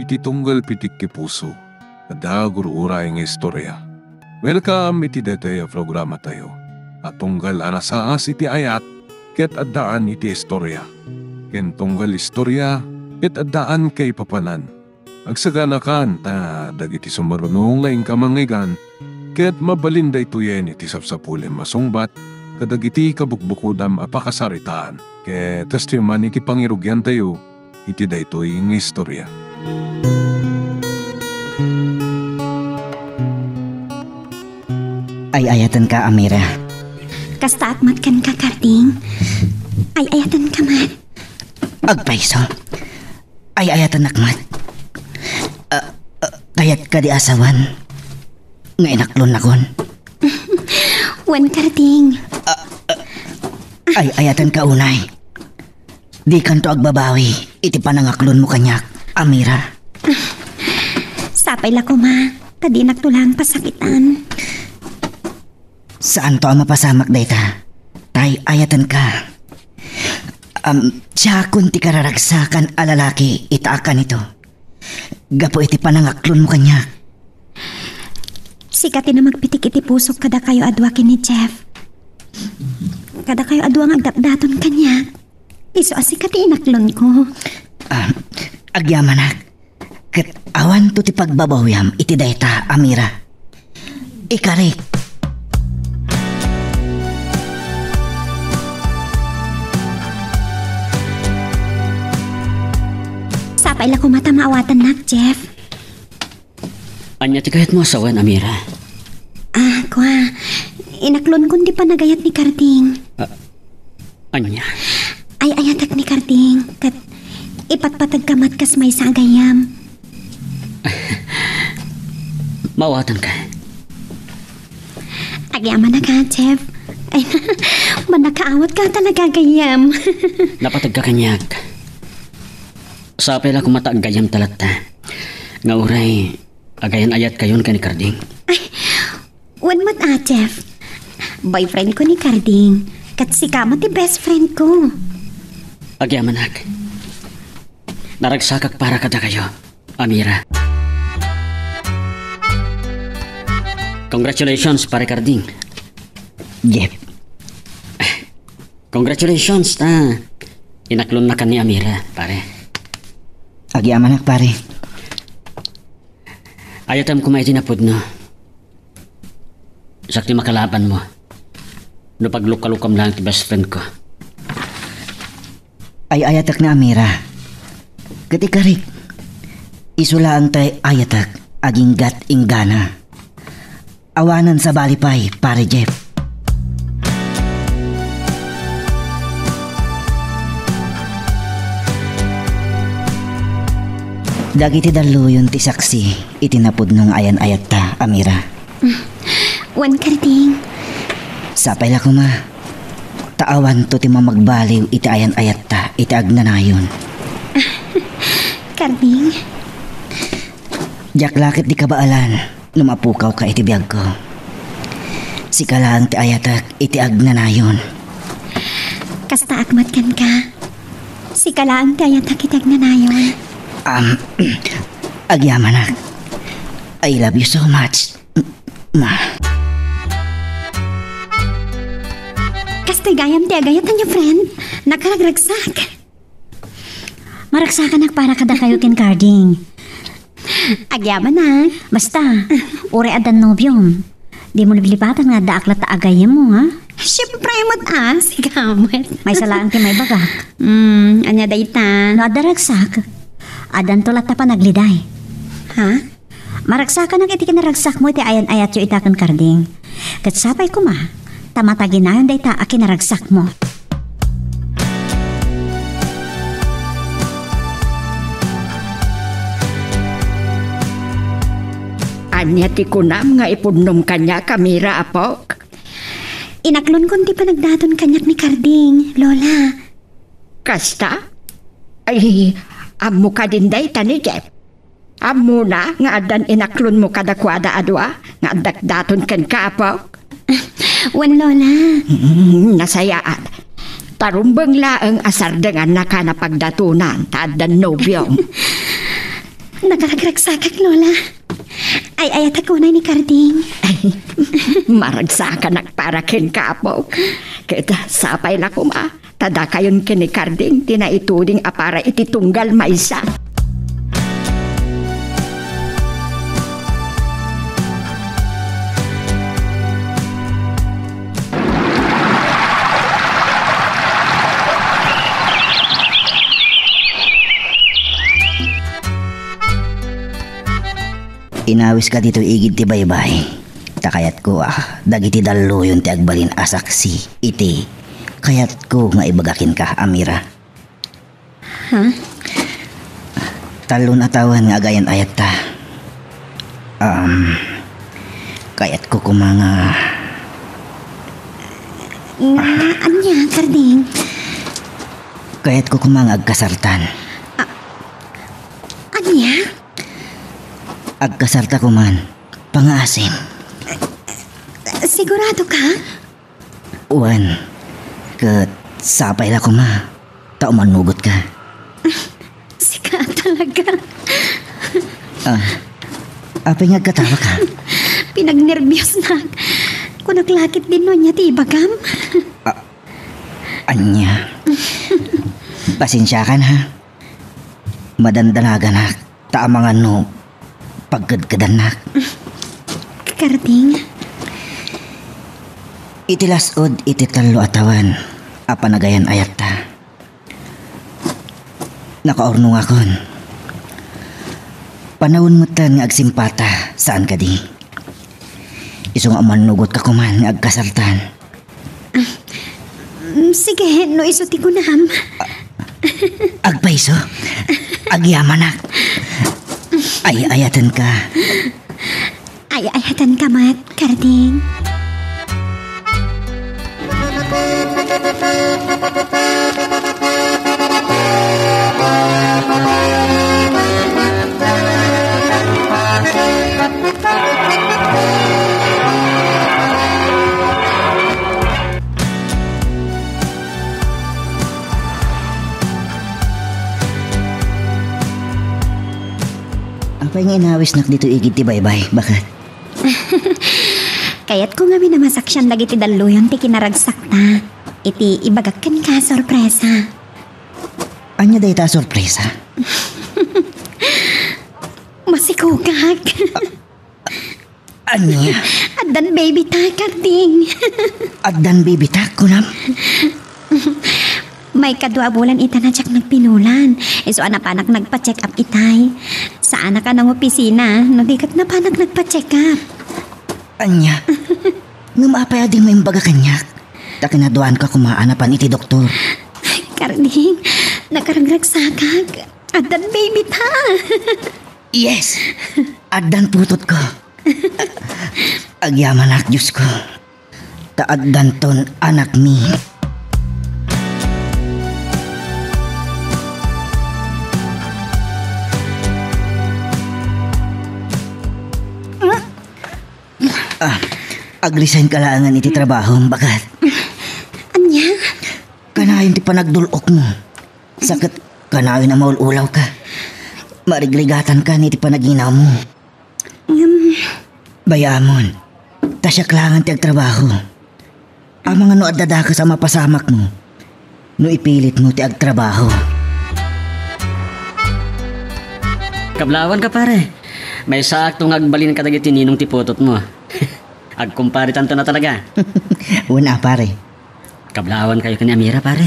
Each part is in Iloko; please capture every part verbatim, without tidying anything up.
Ti tunggal pitik ti puso, adda gur-uray nga istorya. Welcome iti daytoy a programatayo a tunggal a nasaas iti ayat ket addaan iti istorya, ken tunggal istorya ket addaan kaipapanan. Agsaganakan ta dagiti sumaruno nga inka mangngeggan ket mabalin daytoyen iti sapsapulem a sungbat kadagiti kabukbukodam a pakasaritaan. Ket kastoy man iti pangirugiantayo iti daytoy nga istorya. Ay-ayatenka, Amira. Kastaak met kenka, Karding. Ay-ayatenka met. Agpayso. Ay-ayatennak met. Ah, ah, kayat kadi a sawen nga inaklonnakon? Wen, Karding. Ah, ah, ay-ayatenka unay. Dikanto agbabawi iti panangaklonmo kaniak, Amira. Sapay la koma ta dinakto laeng pasakitan. Saanto a mapasamak dayta. Tay-ayatenka. Am, siakon ti kararagsakan a lalaki ita a kanito. Gapu iti panangaklonmo kaniak. Sika ti namagpitik iti pusok kadakayo a dua ken ni Jeff. Kadakayo a dua nga agdatdaton kaniak. Isu a sika ti inaklonko. Ah, agyamanak. Ket awanto ti pagbabawiam iti dayta, Amira. Ikarik. Sapay la koma ta maawatannak, Jeff. Ania ti kayatmo a sawen, Amira? Ah, kua, inaklonkon ti panagayat ni Karding. Ah, ania? Ay-ayatek ni Karding, ket ipatpateg ka met kas maysa a gayyem. Maawatanka. Agyamanak, Jeff. Ay, mannakaawat ka talaga, gayyem. Napateg ka kaniak. Sapay la koma ta aggayyemta latta. Nga uray, agayan-ayatkayon ken ni Karding. Ay, wen met a, Jeff. Boyfriend ko ni Karding. Ket sika met ti best friend ko. Agyamanak. Naragsakak para kadakayo, Amira. Congratulations, Pare Karding. Jeff. Congratulations, ta inaklonnakan ni Amira, pare. Agyamanak, pare. Ayatem koma iti napudno. Siak ti makalabanmo. No paglukkalukam laeng ti best friend ko. Ay-ayatek ni Amira. Ket ikarik, isu laeng tay ayatek aginggat inggana. Awanen sabali pay, Pare Jeff. Dagiti dalluyon ti saksi iti napudno nga ayan-ayatta, Amira. Wen, Karding. Sapay la koma. Ta awanto ti mamagbaliw iti ayan-ayatta iti agnanayon. Karding. Diak la ket di kabaelan no mapukawka iti biagko. Sika laeng ti ayatek iti agnanayon. Kastaak met kenka. Sika laeng ti ayatek iti agnanayon. Um, agyamanak. I love you so much, ma. Kastoy gayam ti agayat, ania, friend? Nakaragragsak. Maragsakanak para kadakayo ken Karding. Agyamanak. Basta, uray addan nobiom, dimo liblibatan nga addaak latta a gayyemmo, ha? Siempre met, ah, sika met. Maysa laeng ti maibagak. Hmm, ania dayta? No adda ragsak, addanto latta panagliday. Ha? Maragsakanak iti kinaragsakmo iti ayan-ayatyo ita ken Karding. Ket sapay koma, ta mataginayon dayta a kinaragsakmo. Ania ti kunam nga ipudnom kaniak, Amira, apok? Inaklonkon ti panagdaton kaniak ni Karding, Lola. Kasta? Ay, ammo kadin dayta ni Jeff? Ammona nga addan inaklonmo kadakuada a dua nga addatdaton kenka, apok? Wen, Lola. Mm, nasayaat. Ta rumbeng laeng a sardengannaka napagdatonan ta addan nobiom. Nakaragragsakak, Lola. Ay-ayatak unay ni Karding. Ay, maragsakanak para kenka, Apo. Ket sapay la koma, ta dakayon ken ni Karding ti naituding a para iti tunggal maysa. Inawiska ditoy igid ti baybay. Ta kayatko a dagiti dalluyon ti agbalin a saksi iti kayatko nga ibaga kenka, Amira. Ha? Tallo a tawen nga agayan-ayatta. Um, kayatko koma nga Nga ania, Karding? Kayatko koma nga agkasartan. A-, ania? Agkasarta koman. Pangaasim. Sigurado ka? Wen, ket sapay la koma, ta umanugot ka. Sika talaga. Ah, apay nga agkatawa ka? Pinagnerbiosnak. Kunak la ket dinno ania ti ibagam. Ah, ania? Pasensiakan, ha? Madandanaganak, ta amangan no pagkedkedannak. Karding. Iti las-ud iti tallo a tawen a panagayan-ayatta, nakaurnongakon. Panawen metten nga agsimpata, saan kadi? Isu nga umanugot ka koman nga agkasartan. Mm, sige, no isu ti kunam. Agpayso? Agyamanak. Ay-ayaten ka. Ay-ayaten ka met, Karding. Apay nga inawisnak ditoy igid ti baybay, baket? Kayatko ngamin a masaksian dagiti dalluyon ti kinaragsakta iti ibagak kenka a sorpresa. Ania dayta a sorpresa? Masikogak. Ania? Addan baby ta, Karding. Addan baby ta, kunam? Maikadua a bulan ita a diak nagpinulan. Isu a napanak nagpa-check up itay. Saanak a nangopisina, no di ket napanak nagpa-check up. Ania? Ngem apay a dimo imbaga kaniak? Ta kinaduaanka koma a napan iti doktor. Karding, nakaragragsakak. Addan baby ta. Yes! Addan putotko. Agyamanak, Diosko. Ta addanton anakmi. Ah, agresign ka laengen iti trabahom, baket? Ania? Kanayon ti panagdul-okmo. Sa ket kanayon a maul-ulaw ka. Marigrigatankan iti panaginawmo. Ngem, bay-amon, ta siak laengen ti agtrabaho. Amangan no adda dakes a mapasamakmo no ipilitmo ti agtrabaho. Kablawanka, pare. Maysaakto nga agbalin kadagiti ninong ti putotmo. Agkumparitanto na talaga. Wen a, pare. Kablawankayo ken ni Amira, pare.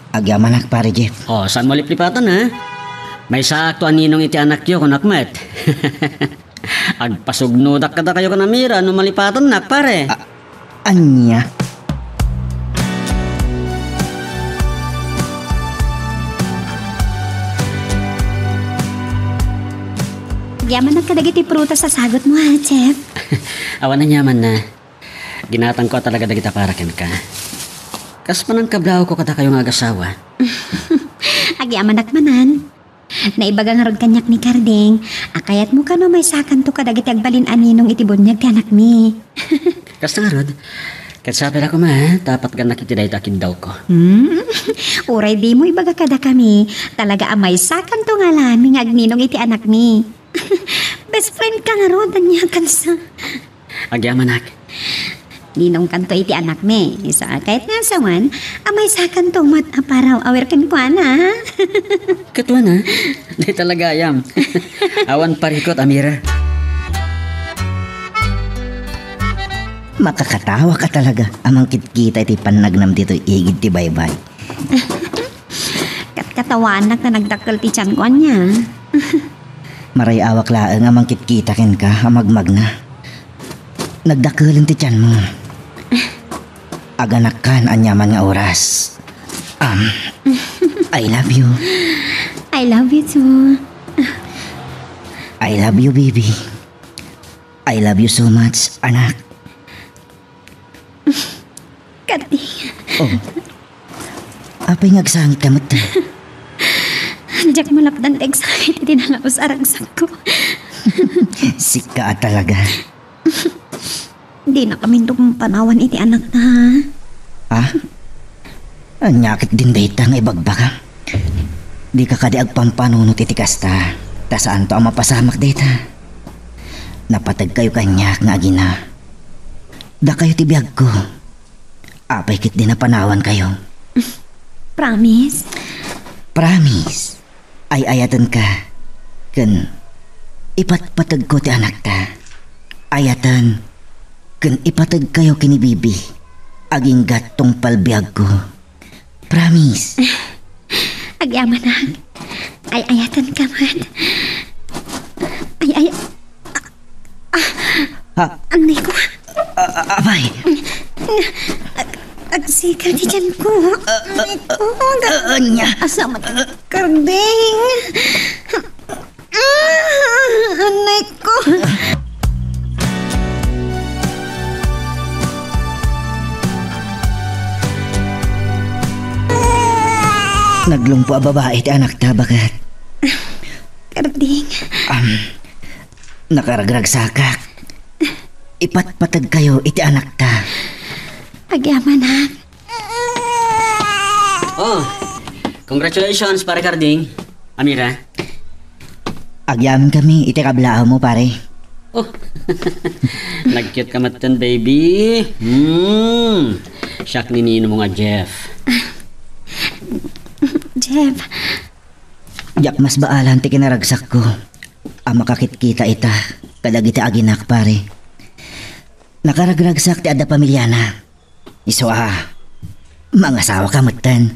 Agyamanak, pare Jeff. Oh, saan mo liplipatan, ha? Maysaakto a ninong iti anakyo, kunak met. Agpasugnodak kadakayo ken ni Amira no malipatannak, pare. A-, ania? Agyamanak kadagiti prutas a sagutmo, ha, Jeff? Awan aniamanna. Ginatangko a talaga dagita para kenka. Kas panangkablawko kadakayo nga agasawa. Agyamanak manen. Naibaga ngarud kaniak ni Karding a kayatmo kano maysakanto kadagiti agbalin a ninong iti buniag ti anakmi. Kasta ngarud, Ket sapay la koma, eh, ta patgannak iti dayta a kiddawko. Hmm? Uray dimo ibaga kadakami, talaga a maysakanto nga alami nga agninong iti anakmi. Best friend ka ngarud, ania kansa? Agyamanak. Ninongkanto iti anakmi, isu a kayat nga asawan, a maysakanto met a paraw-awer kenkuana, ha? Ket wen, ha? Dayta la gayam. Awan parikut, Amira. Makakatawa ka talaga a mangkitkita iti pannagnam ditoy igid ti baybay. Katkatawaannak ta nagdakkel ti tianko ania. Maray-awak laeng a mangkitkita kenka a magmagna. Nagdakkelen ti tianmo. Aganakkan aniaman nga oras. Um, I love you. I love you too. I love you, baby. I love you so much, anak. Kati. Oh. Apay nga agsangit ka met? Diak malapdan ti excited iti nangaus a ragsakko. Sika a talaga. Dinakaminto panawan iti anakta, ha? Ha? Ania ketdin dayta nga ibagbaga? Dika kadi agpampanunot iti kasta, ta saanto a mapasamak dayta. Napategkayo kaniak nga agina. Dakayo ti biagko. Apay ketdin a panawankayo? Promise? Promise. Ay-ayatenka ken ipatpategko ti anakta. Ayaten ken ipategkayo ken ni Bibi. Agingga tungpal biagko. Promise. Agyamanak. Ay-ayatenka met. Ay, ay, Ha? Anay ko. A-, a-, apay? Ag-, agsigaw ti tianko. Anay ko. Ag-, ania? Asa met, Karding? Ah, anay ko. Naglungpo a babai ti anakta, baket. Karding. Um, Nakaragragsakak. Ipatpategkayo iti anakta. Agyamanak. Oh, congratulations, Pare Carding. Amira. Agyamankami iti kablaawmo, pare. Oh. Nag-cute ka metten, baby. Hmm. Siak ni ninongmo nga Jeff. Jeff, Diak masbaalan ti kinaragsakko a makakitkita ita kadagiti aginak, pare. Nakaragragsak ti adda pamiliana. Isu a, mangasawaka metten.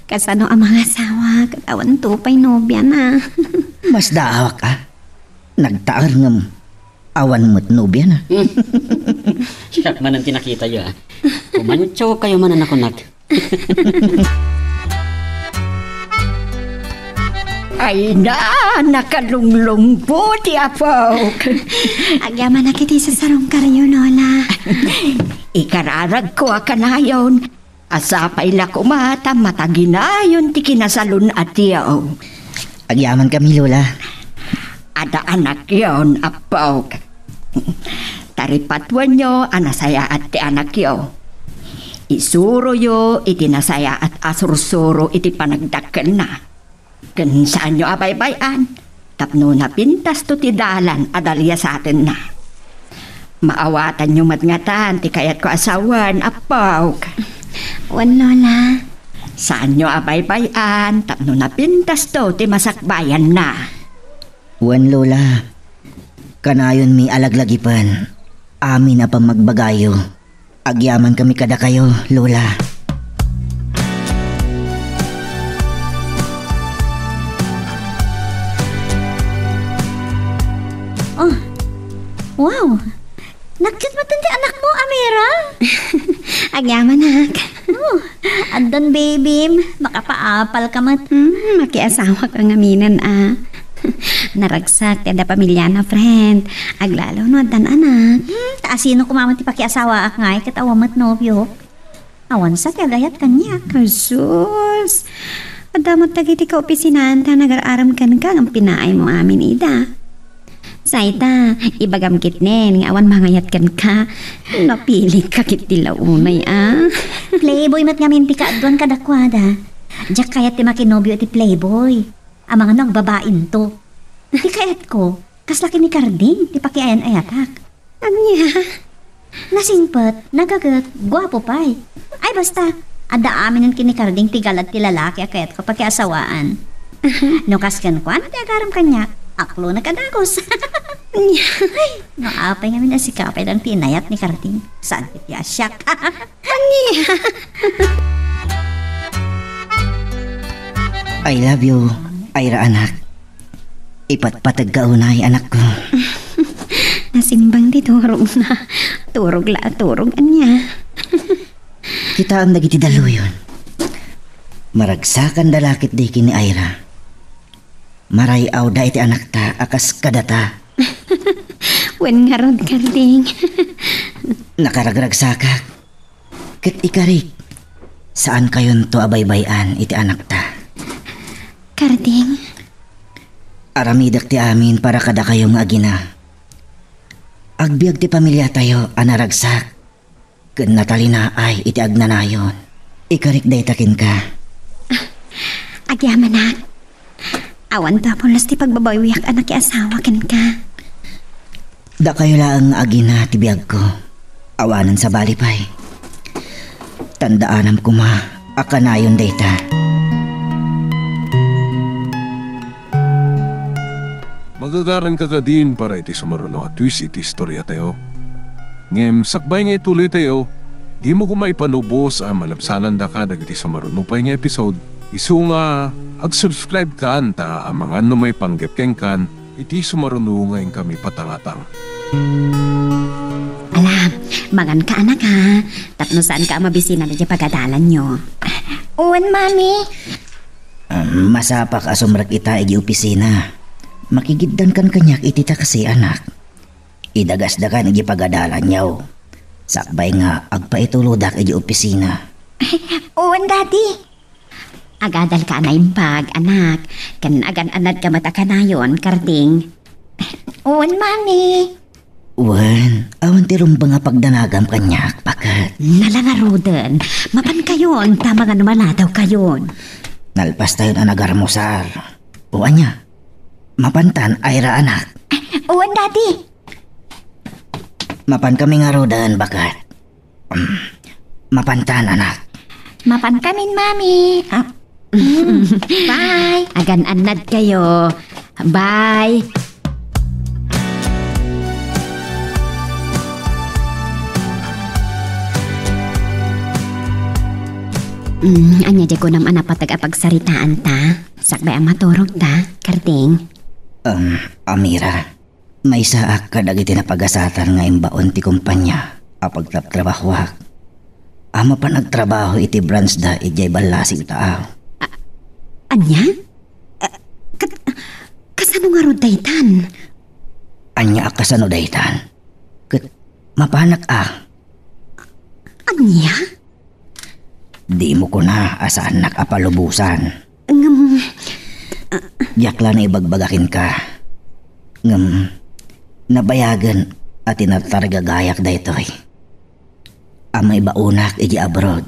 Kasano a mangasawa ket awan to pay nobiana? Masdaawak a. Nagtaer ngem awan met nobiana. Siak manen ti nakitayo, ah. Kumantsaw kayo manen a kunak. Ay na, nakalunglungpo ti apok. Agyamanak iti sasarungkaryo, Lola. Ikararagko a kanayon, a sapay la koma ta mataginayon ti kinasalun-atyo. Agyamankami, Lola. Adda anakyon, appok. Taripatuenyo a nasayaat ti anakyo. Isuroyo iti nasayaat a sursuro iti panagdakkelna. Ken saanyo a baybay-an tapno napintasto ti dalan a daliasatenna. Maawatanyo met ngatan ti kayatko a sawen, appok. Wen, Lola. Saanyo a baybay-an tapno napintasto ti masakbayanna. Wen, Lola. Kanayonmi a laglagipen amin a pammagbagayo. Agyamankami kadakayo, Lola. Oh. Wow. Nagkit met ti anakmo, Amira? Agyamanak. Oh, addan, baby. Makapaapal ka met. Hmm, makiasawa ka ngaminen, ah. Naragsak ti adda pamiliana, friend. Aglalo no addan anak. Hmm, ta asino koma met ti pakiasawaak ngay ket awan met nobio? Awan sa ti agayat kaniak. Jesus! Adda met dagiti kaopisinaan ta nagar-arem kenka ngem pinaaymo amin ida. Say ta, ibagam ketdin nga awan mangayat kenka. Napilikka ketdi la unay a. Playboy met ngamin ti kaaduan kadakuada. Diak kayat ti makinobio iti playboy. Amangan no agbabainto. Ti kayatko, kasla ken ni Karding ti pakiayan-ayatak. Ania? Nasingpet, nagaget, guapo pay. Ay basta, adda aminen ken ni Karding ti galad ti lalaki a kayatko pakiasawaan. No kas kenkuana ti agaram kaniak, aklonek a dagus. Ania? Ay, no apay ngamin a sika pay lang ti inayat ni Karding. Saan ti asiak? Ania? I love you, Ira anak. Ipatpategka unay, anakko. Nasimbang ti turogna. Turog la a turog, ania? Kitaem dagiti dalluyon. Maragsakanda la ketdi ken ni Ira. Maray-awda iti anakta a kas kadata. Wen ngarud, Karding. Nakaragragsakak. Ket ikarik, saankayonto a baybay-an iti anakta. Karding. Aramidek ti amin para kadakayo nga agina. Agbiag ti pamiliatayo a naragsak ken natalinaay iti agnanayon. Ikarik dayta kenka. Agyamanak. Awanto a pulos ti pagbabawiak a nakiasawa kenka. Dakayo laeng nga agina ti biagko. Awanen sabali pay. Tandaanam koma a kanayon dayta. Magagaranka kadin para iti sumaruno a twist iti istoriatayo. Ngem sakbay nga ituloytayo, dimo koma ipalubos a malabsanandaka dagiti sumaruno pay nga episode, isu nga ag-subscribe kan ta amangan no maipanggep kenkan iti sumaruno nga inkami patangatang. Ala, manganka, anak, ha? Tapno saanka a mabisinan iti pagadalanyo. Wen, Mami. Um, masapak a sumrek ita iti opisina. Makigiddankan kaniak iti taksi, anak. Idagasdakan iti pagadalanyo. Sakbay nga agpaitulodak iti opisina. Wen, Daddy. Agadalka a naimbag, anak, ken agan-annadka met a kanayon, Karding. Wen, Mami. Wen, awan ti rumbeng a pagdanagam kaniak, baket. Nalangaruden, mapankayon, ta amangan no maladawkayon. Nalpastayon a nagarmusar. O ania? Mapantan, Ira, anak. Wen, Daddy. Mapankami ngaruden, baket. Mm, mapantan, anak. Mapankamin, Mami. Ah, mm, bye. Agan-annadkayo. Bye. Mm, ania diay kunam a napateg a pagsaritaanta? Sakbay a maturogta, Karding. Um, Amira. Maysaak kadagiti napagasatan nga imbaon ti kompania a pagtrabtrabahoak. A mapan agtrabaho iti branch da idiay Ballasig, Taaw. A-, ania? A, kat-, kasano ngarud daytan? Ania a kasano daytan? Ket mapanak a. Ania? Dimo kuna a saannak a palubosan. Ngem, diak la naibagbaga kenka. Ngem, nabayagen a tinatarigagayak daytoy a maibaonak iti abroad.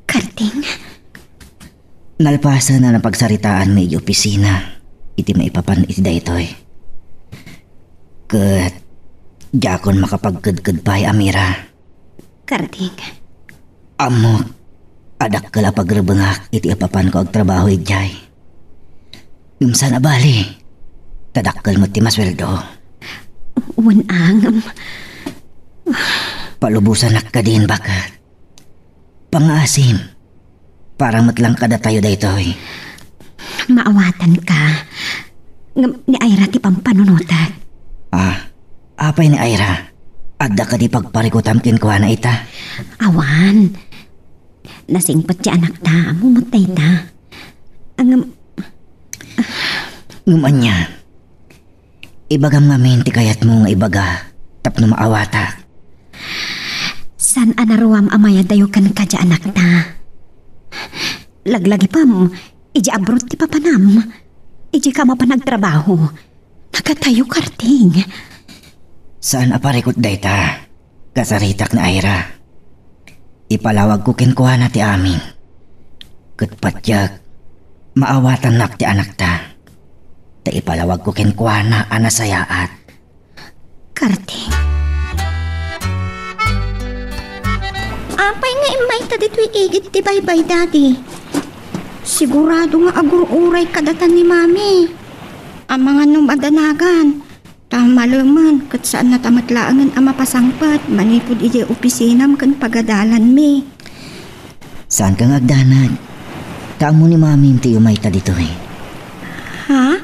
Karding? Nalpasen a napagsaritaanmi iti opisina iti maipapan iti daytoy. Ket diakon makapagkedked pay, Amira. Karding. Ammok a dakkel a pagrebengak iti apapanko agtrabaho idiay. Ngem saan a bali, ta dakkel met ti masueldo. Wen, ngem palubosanak kadin, baket. Pangaasim. Para met lang kadatayo daytoy. Maawatanka. Ngem ni Ira ti pampanunotek. Ah, apay ni Ira? Adda kadi pagparikutam kenkuana ita? Awan. Nasingpet ti anakta, ammo met dayta. Ngem, ngem ania? Ibagam ngamin ti kayatmo nga ibaga tapno maawatak. Saan a naruam a mayadayo kenka, anakta. Laglagipem, idiay abroad ti papanam. Idiay ka mapan agtrabaho. Agatayo, Karding. Saan a parikut dayta, kasaritak ni Ira. Ipalawagko kenkuana ti amin. Ket patiek, maawatannak ti anakta. Ta ipalawagko kenkuana a nasayaat. Karding. Apay nga immayta ditoy igid ti baybay, Daddy? Sigurado nga agur-uray kadatan ni Mami. Amangan no madanagan. Ta malemen, ket saannata met laengen a mapasangpet manipud idiay opisinam ken pagadalanmi. Saanka nga agdanag. Ta ammo ni Mamim ti umayta ditoy. Ha?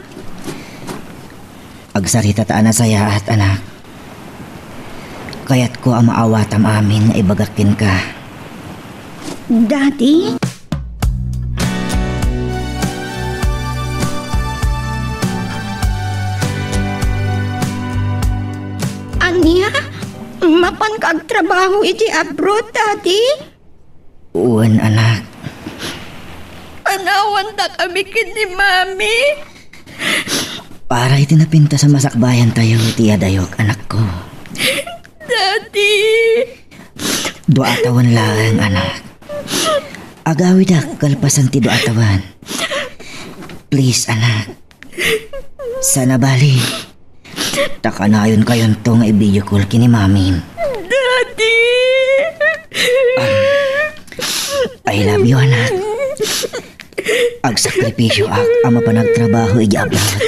Agsaritata a nasayaat, anak. Kayatko a maawatam amin nga ibagak kenka. Daddy? Ania? Mapanka agtrabaho iti abroad, Daddy? Wen, anak. Panawantakami ken ni Mami. Para iti napintas a masakbayantayo ti adayok, anakko. Daddy! Dua a tawen laeng, anak. Agawidak kalpasan ti dua a tawen. Please, anak. Saan a bale. Ta kanayonkayonto nga i-video call ken ni Mamim. Daddy! Ah, I love you, anak. Agsakripisyoak a mapan agtrabaho idiay abroad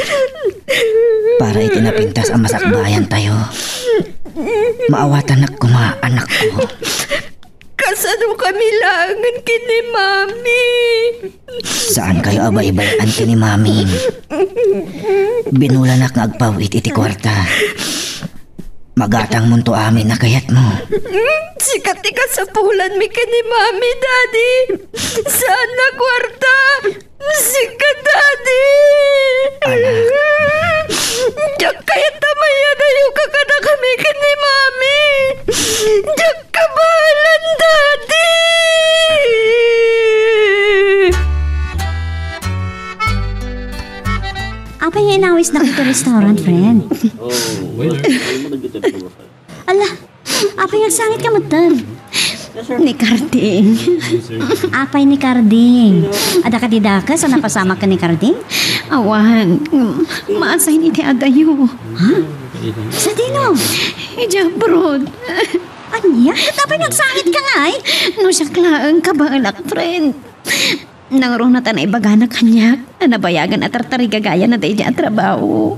para iti napintas a masakbayantayo. Maawatannak koma, anakko. Kasanokami laengen ken ni Mami? Saankayo a baybay-an ken ni Mami. Binulanak nga agpaw-it iti kuarta. Magatangmonto amin a kayatmo. Sika ti kasapulanmi ken ni Mami, Daddy. Saan a kuarta. Sika, Daddy. Anak. Diak kayat a mayadayoka kadakami ken ni Mami. Diak kabaelan, Daddy. Apay nga inawisnak iti restaurant, friend? Ala, apay nga agsangitka metten? Ni Karding. Apay ni Karding? Adda kadi dakes a napasamak ken ni Karding? Awan. Maassign iti adayo. Ha? Sadino? Idiay abroad. Ania? Ket apay nga agsangitka ngay? No siak laeng, kabaelak, friend. Nangruna ta naibagana kaniak a nabayagan a tartarigagayana daydiay a trabaho.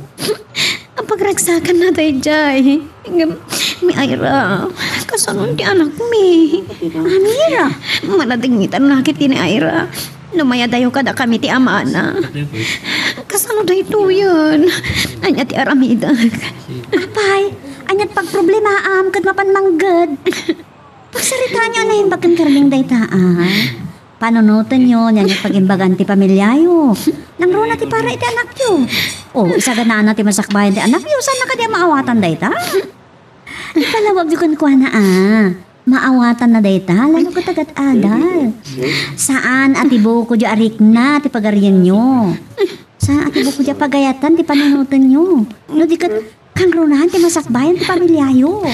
Apagragsakanna daydiay. Ngem, ni Ira, kasano ti anakmi? Amira! Maladingitan la ketdi ni Ira. No mayadayo kadakami ti amana. Kasano daytoyen? Ania ti aramidek? Apay, aniat pagproblemaam ket mapan mangged? Pagsaritaanyo a naimbag ken Karding dayta, a. Panunotenyo, ania ti pagimbagan ti pamiliayo. Nangruna ti para iti anakyo. O, isaganana ti masakbayan ti anakyo, saanna kadi a maawatan dayta? Ipalawagyo kenkuana, a. Maawatanna dayta, lalo ket agad-adal. Saan a ti bukodyo a rikna ti pagarienyo. Saan a ti bukodyo a pagayatan ti panunotenyo. No di ket, kangrunahan ti masakbayan ti pamiliayo.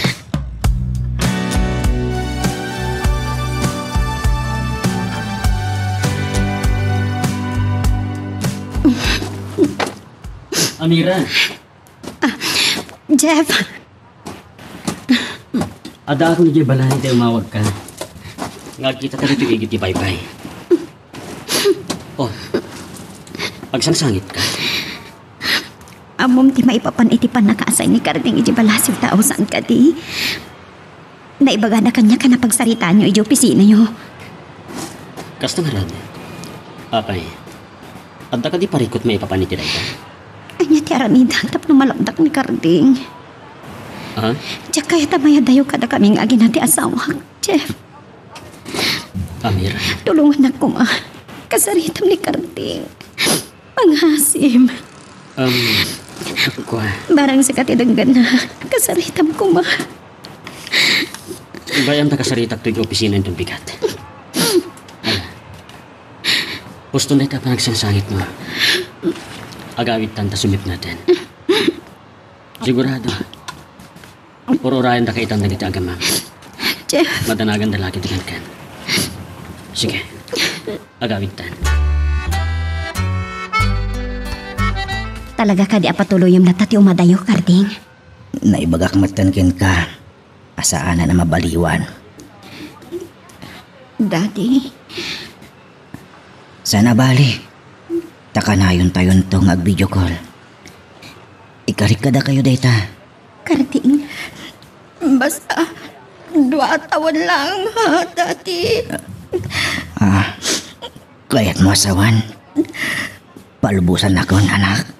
Amira. Ah, Jeff. Addaakon idiay balay ta umawagka. Nga agkitaka ditoy igid ti baybay. O, agsangsangitka. Ammom ti maipapan iti pannakaassign ni Karding idiay balasiw tao, saan kadi? Naibagana kaniak a napagsaritaanyo idiay opisinayo. Kasta ngarud. Apay, adda kadi parikut maipapan iti dayta? Ania ti aramidek tapno malakdak ni Karding? Ha? Diak kayat a mayadayo kadakami nga agina ti asawak, Jeff. Amira. Tulongannak koma. Kasaritam ni Karding. Pangasim. Um, kua. Barang sika ti denggenna, kasaritam koma. Bay-am ta kasaritak toy opisina inton bigat. Ala. Huston dayta a panagsangsangitmo. Agawidtan ta sumipngaten. Sigurado. Ur-urayendaka itan dagiti agamam. Jeff. Madanaganda la ketdi kenka. Sige. Agawidtan. Talaga kadi a patuloyem latta ti umadayo, Karding? Naibagak metten kenka a saanen a mabaliwan. Daddy. Saan a bale. Ta kanayontayo nga ag-video call. Ikarik kadakayo dayta. Karding, basta dua a tawen laeng, ha, Daddy? Ah, kayatmo a sawen? Palubosannakon, anak.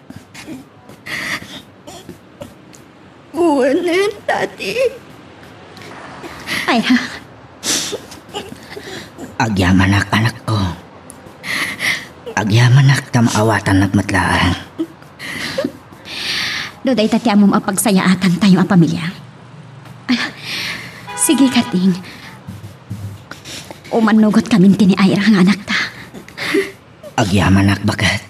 Wen, Daddy. Ay, ha? Agyamanak, anakko. Agyamanak ta maawatannak met laeng. No dayta ti ammom a pagsayaatantayo a pamilia. Ala, sige, Karding. Umannugot kamin ken ni Ira nga anakta. Agyamanak, baket.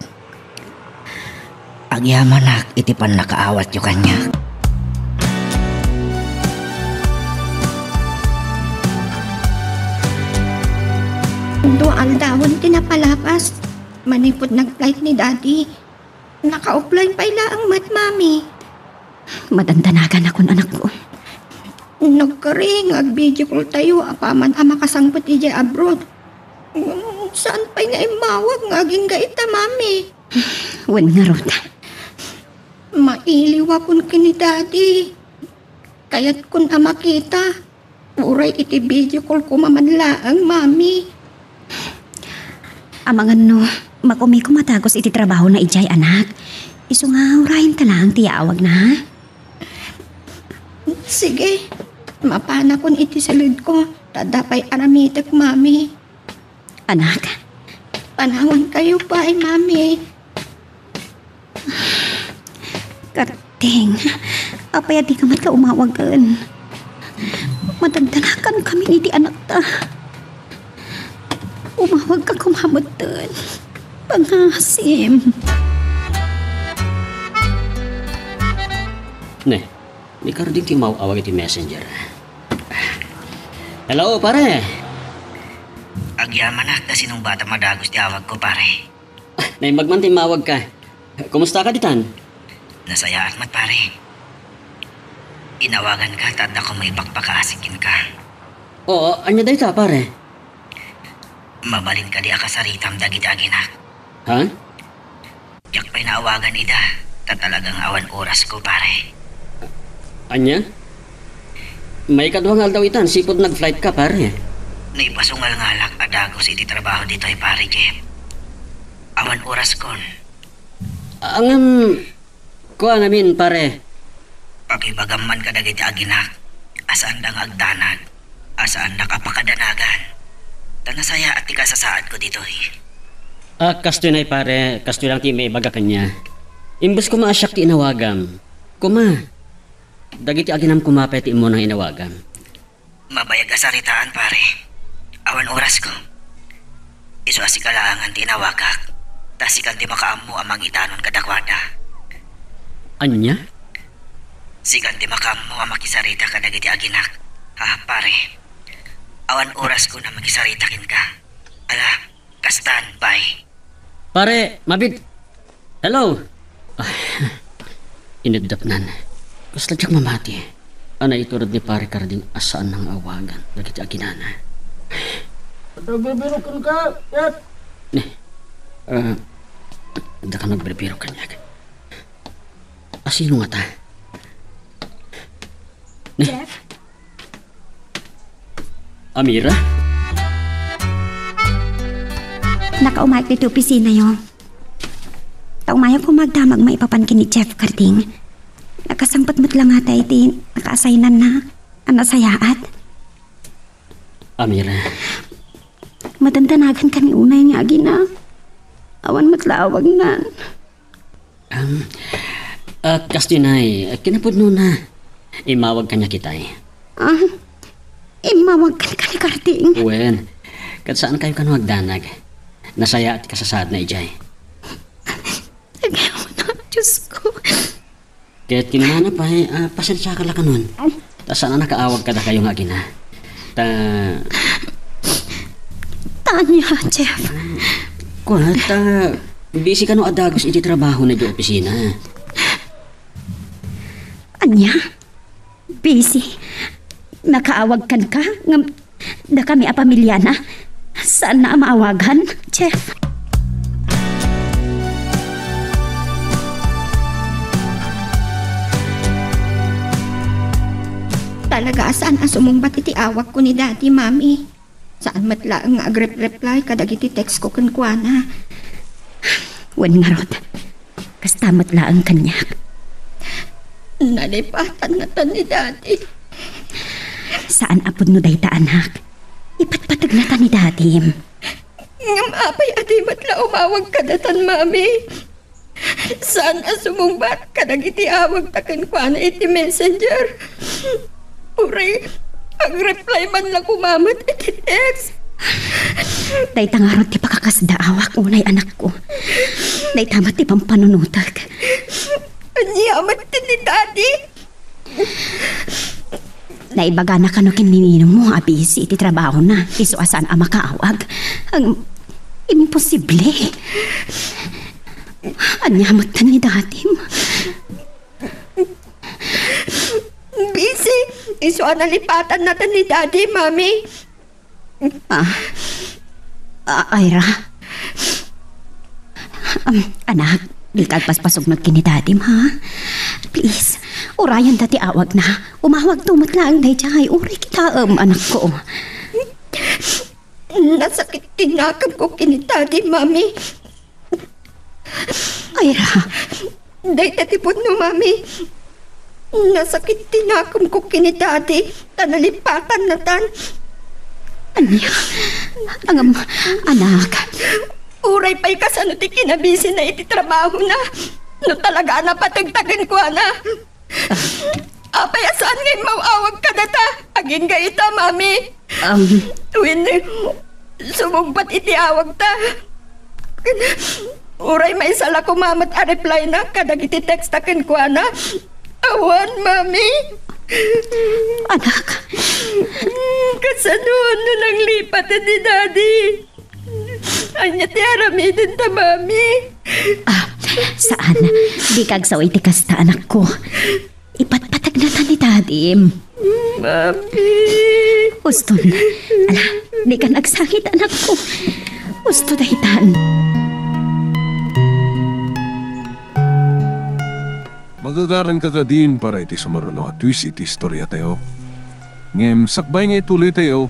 Agyamanak iti pannakaawatyo kaniak. Dua aldawen ti napalapas manipud nag-flight ni Daddy. Naka-offline pay laeng met, Mami. Madandanaganakon, anakko. Nagkari nga ag-video call tayo apaman a makasangpet idiay abroad. Ngem saan pay nga immawag nga agingga ita, Mami? Wen ngarud. Mailiwakon ken ni Daddy. Kayatkon a makita. Uray iti video call koma man laeng, Mami. Amangan no, makumiko madagus iti trabahona idiay, anak. Isu nga urayenta laeng ti yaawagna, ha? Sige, mapanakon iti siludko, ta adda pay aramitek, Mami. Anak? Panawankayo pay, Mami. Karding, apay a dika met la umawagen? Madandanagan kami iti anakta. Umawagka koma metten. Pangasim. Ne, ni Karding ti umaw-awag iti messenger. Hello, pare. Agyamanak ta sinungbatam a dagus ti awagko, pare. Naimbag man ti immawagka. Kumustaka ditan? Nasayaat met, pare. Inawaganka ta adda koma ipakpakaasi kenka. Oo, ania dayta, pare? Mabalin kadi a kasaritam dagiti aginak? Ha? Diak pay naawagan ida, ta talaga nga awan orasko, pare. Ania? Maikadua nga aldaw itan, sipud nag-flight ka, pare. Naipasungalngalak a dagus iti trabaho ditoy, pare Jeff. Awan oraskon. Ngem, kua ngamin, pare. Pakibagam man kadagiti aginak, a saanda nga agdanag, a saandak a pakadanagan. Ta nasayaat ti kasasaadko ditoy. Ah, kastoy nay, pare, kastoy lang ti maibaga kaniak. Imbes koma a siak ti inawagam. Koma, dagiti aginam koma pay ti immuna nga inawagam. Mabayag a saritaan, pare. Awan orasko. Isu a sika laengen ti inawagak, ta sikan ti makaammo a mangitanon kadakuada. Ania? Sikan ti makaammo a makisarita kadagiti aginak. Ha, pare. Awan orasko a makisarita kenka. Ala, kastan, bye. Pare, mabit-, Hello! Ay, inudapnan. Kasla diak mamati. Ania itured ni Pare Karding a saan nga awagan dagiti aginana. Nagbibiro kenka, Jeff? Ne. Ah, daka nagbibiro kaniak. Asino ngata? Ne. Jeff? Amira? Nakaumayek ditoy opisinayo. Ta umayak koma agdamag maipapan ken ni Jeff Karding. Nakasangpet met la ngata iti naka-assignanna a nasayaat. Amira. Madandanagan kami unay nga agina. Awan met la awagnan. Am, ah, kastoy nay, kinapudnona, immawag kaniak itay. Ah, immawag kenka ni Karding? Wen, ket saan kayo kano agdanag. Nasayaat ti kasasaadna idiay. Agayona, Diyos ko. Ket kinunana pay, ah, pasensiaka la kanon. Ta saan a nakaawag kadakayo nga agina. Ta Ta ania, Jeff? Kuna, ta busy kano a dagus iti trabahona idiay opisina. Ania? Busy? Nakaawag kenka? Ngem dakami a pamiliana? Saanna a maawagan, Jeff? Talaga a saan a sumungbat iti awagko ni Daddy, Mami. Saan met laeng nga agrep-reply kadagiti text ko kenkuana. Wen ngarud, kasta met laeng kaniak. Nalipatannatan ni Daddy. Saan a pudno dayta, anak. Ipatpategnatan ni Dadim. Ngem apay a di met la umawag kadatan, Mami? Saan a sumungbat kadagiti awagta kenkuana iti messenger. Uray, agreply man la koma met iti text. Dayta ngarud ti pakakasdaawak unay, anakko. Dayta met ti pampanunotek. Ania met ti ni Daddy? Naibagana kano ken ni ninongmo a busy iti trabahona, isu a saan a makaawag. Ang imposible. Ania met ni Dadim? Busy. Isu a nalipatannatan ni Daddy, Mami. Ah, ah, Ira. Um, anak, dika agpaspasugnod ken ni Dadim, ha? Please, urayenta ti awagna. Umawagto met laeng daydiay, uray kitaem, anakko. Nasakit ti nakemko ken ni Daddy, Mami. Ira. Dayta ti pudno, Mami. Nasakit ti nakemko ken ni Daddy, ta nalipatannatan. Ania? Ngem, anak. Uray pay kasano ti kinabisina iti trabahona, no talaga a napategta kenkuana. Apay a saan nga immaw-awag kadata? Agingga ita, Mami. Um. Wen, sumungbat iti awagta. Uray maysa la koma met a replyna kadagiti textta kenkuana. Awan, Mami. Anak. Kasano no nanglipat ni Daddy? Ania ti aramidenta, Mami? Ah, saan. Dika agsao iti kasta, anakko. Ipatpateg natan ni Dadim. Mami. Uston. Ala, dikan agsangit, anakko. Usto daytan. Magagaranka kadin para iti sumaruno a twist iti istoriatayo. Ngem sakbay nga ituloytayo,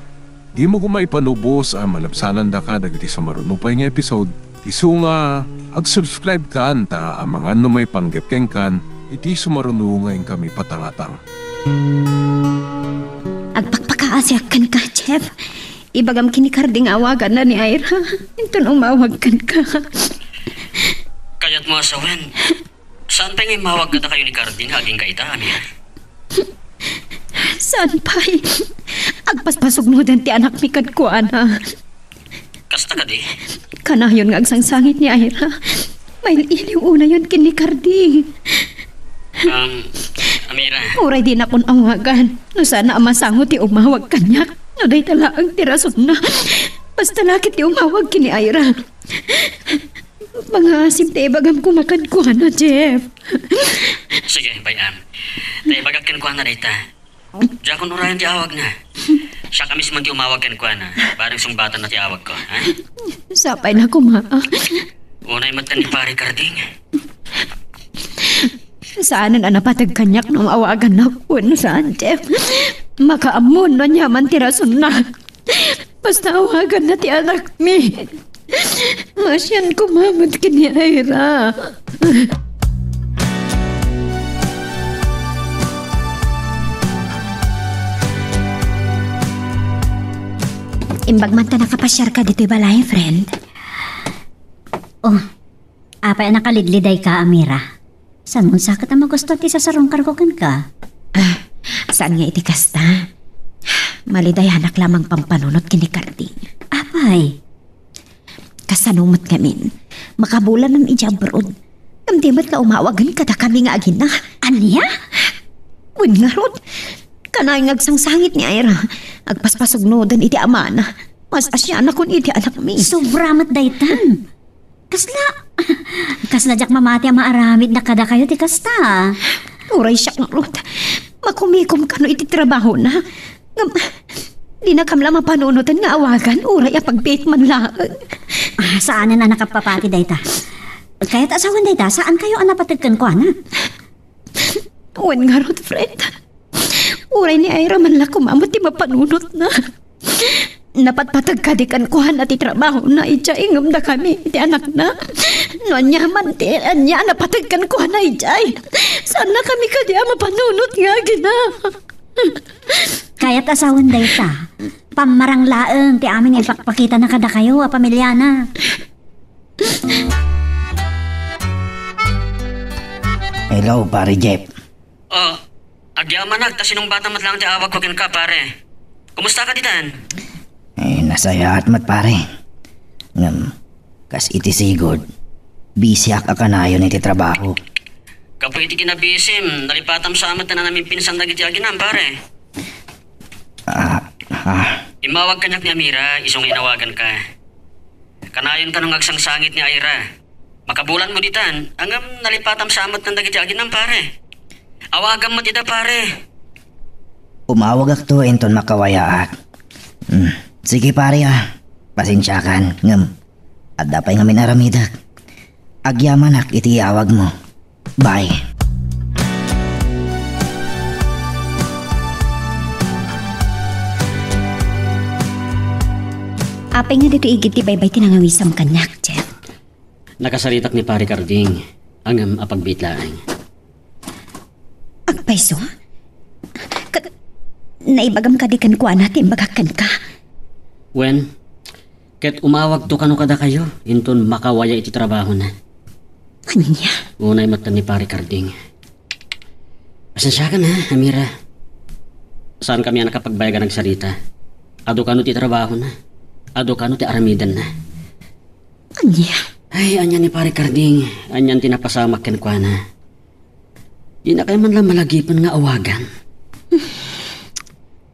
dimo koma ipanubos a malabsanandaka dagiti sumaruno pay nga episode. Isu nga ag-subscribe kan ta amangan no maipanggep kenkan iti sumaruno nga inkami patangatang. Agpakpakaasiak kenka, Jeff. Ibagam ken ni Cardi nga awaganna ni Ira. Inton umawag kenka. Kayatmo a sawen, saan pay nga immawag kadakayo ni Cardi nga agingga ita, Amir? Saan pay? Agpaspasugnodan ti anakmi kenkuana. Kasta kadi? Kanayon nga agsangsangit ni Ira. Mail-iliw unayon ken ni Cardi. Um, Amira. Uray dinakon awagan. No saan a masango ti umawag kaniak. No dayta laeng ti rasonna. Basta la ket ti umawag ken ni Ira. Mangaasim ta ibagam koma kenkuana, Jeff. Sige, bay-am. Ta ibagak kenkuana dayta. Diakon urayen ti awagna. Siak a mismo ti umawag kenkuana. Bareng sungbatanna ti awagko, ha? Sapay la koma. Unay met ken ni Pare Carding. Saanen a napateg kaniak no awagannak wenno saan, Jeff. Makaammo no ania man ti rasonna. Basta awaganna ti anakmi. Maasian koma met ken ni Ira. Imbag man ta nakapasiarka ditoy balay, friend. Oh, apay a nakalidlidayka, Amira? Saan mo sa ket a magusto ti sasarungkarko kenka? Ah, saan nga iti kasta? Malidayanak la mangpampanunot ken ni Carding. Apay? Kasano met ngamin? Makabulanan idiay abroad. Ngem di met la umawagen kadakami nga agina. Ania? Wen ngarud, kanayon nga agsangsangit ni Ira. Agpaspasugnodan iti amana. Mas asianakon iti anakmi. Sobra met daytan. Kasla, kasla diak mamati a maaramidna kadakayo ti kasta. Uray siak ngarud, makumikom kano iti trabahona. Ngem, dinakam la mapanunoten nga awagan, uray apagbiit man laeng. Ah, saanen a nakapapati dayta. Kayat a sawen dayta, saankayo a napateg kenkuana? Wen ngarud, Fred. Uray ni Ira man la koma met ti mapanunotna. Napatpateg kadi kenkuana ti trabahona idiay ngem dakami ti anakna. No ania man ti ania a napateg kenkuana idiay, saannakami kadi a mapanunot nga agina. Kayat a sawen dayta. Pammarang laeng ti amin nga ipakpakitana kadakayo a pamilyana. Hello, Pare Jeff. Oh, agyamanak ta sinungbatan met laeng ti awagko kenka, pare. Kumusta ka ditan? Eh, nasayaat met, pare. Ngem, kas iti sigud, bisiak a kanayon iti trabaho. Gapu iti kinabisim, nalipatam sa met ti nanamimpinsan dagiti aginam, pare. Ah, ah. Immawag kaniak ni Amira, isu nga inawaganka. Kanayon kano nga agsangsangit ni Ira. Makabulan mo ditan, ngem nalipatam sa met dagiti aginam, pare. Awagam met ida, pare. Umawagakto inton makawayaak. Hmm. Sige, pare, ah. Pasensiakan, ngem adda pay ngamin aramidek. Agyamanak iti iawagmo. Bye. Apay nga ditoy igid ti baybay ti nangawisam kaniak, Jeff? Nakasaritak ni Pare Carding, ngem apagbiit laeng. Agpayso? Ket naibagam kadi kenkuana ti imbagak kenka? Wen, ket umawagto kano kadakayo inton makawaya iti trabahona. Ania? Unay met ni Pare Carding. Pasensiakan, ha, Amira. Saankami a nakapagbayag a nagsarita. Adu kano ti trabahona. Adu kano ti aramidenna. Ania? Ay, ania ni Pare Carding. Anian ti napasamak kenkuana. Dinakay man la malagipen nga awagan.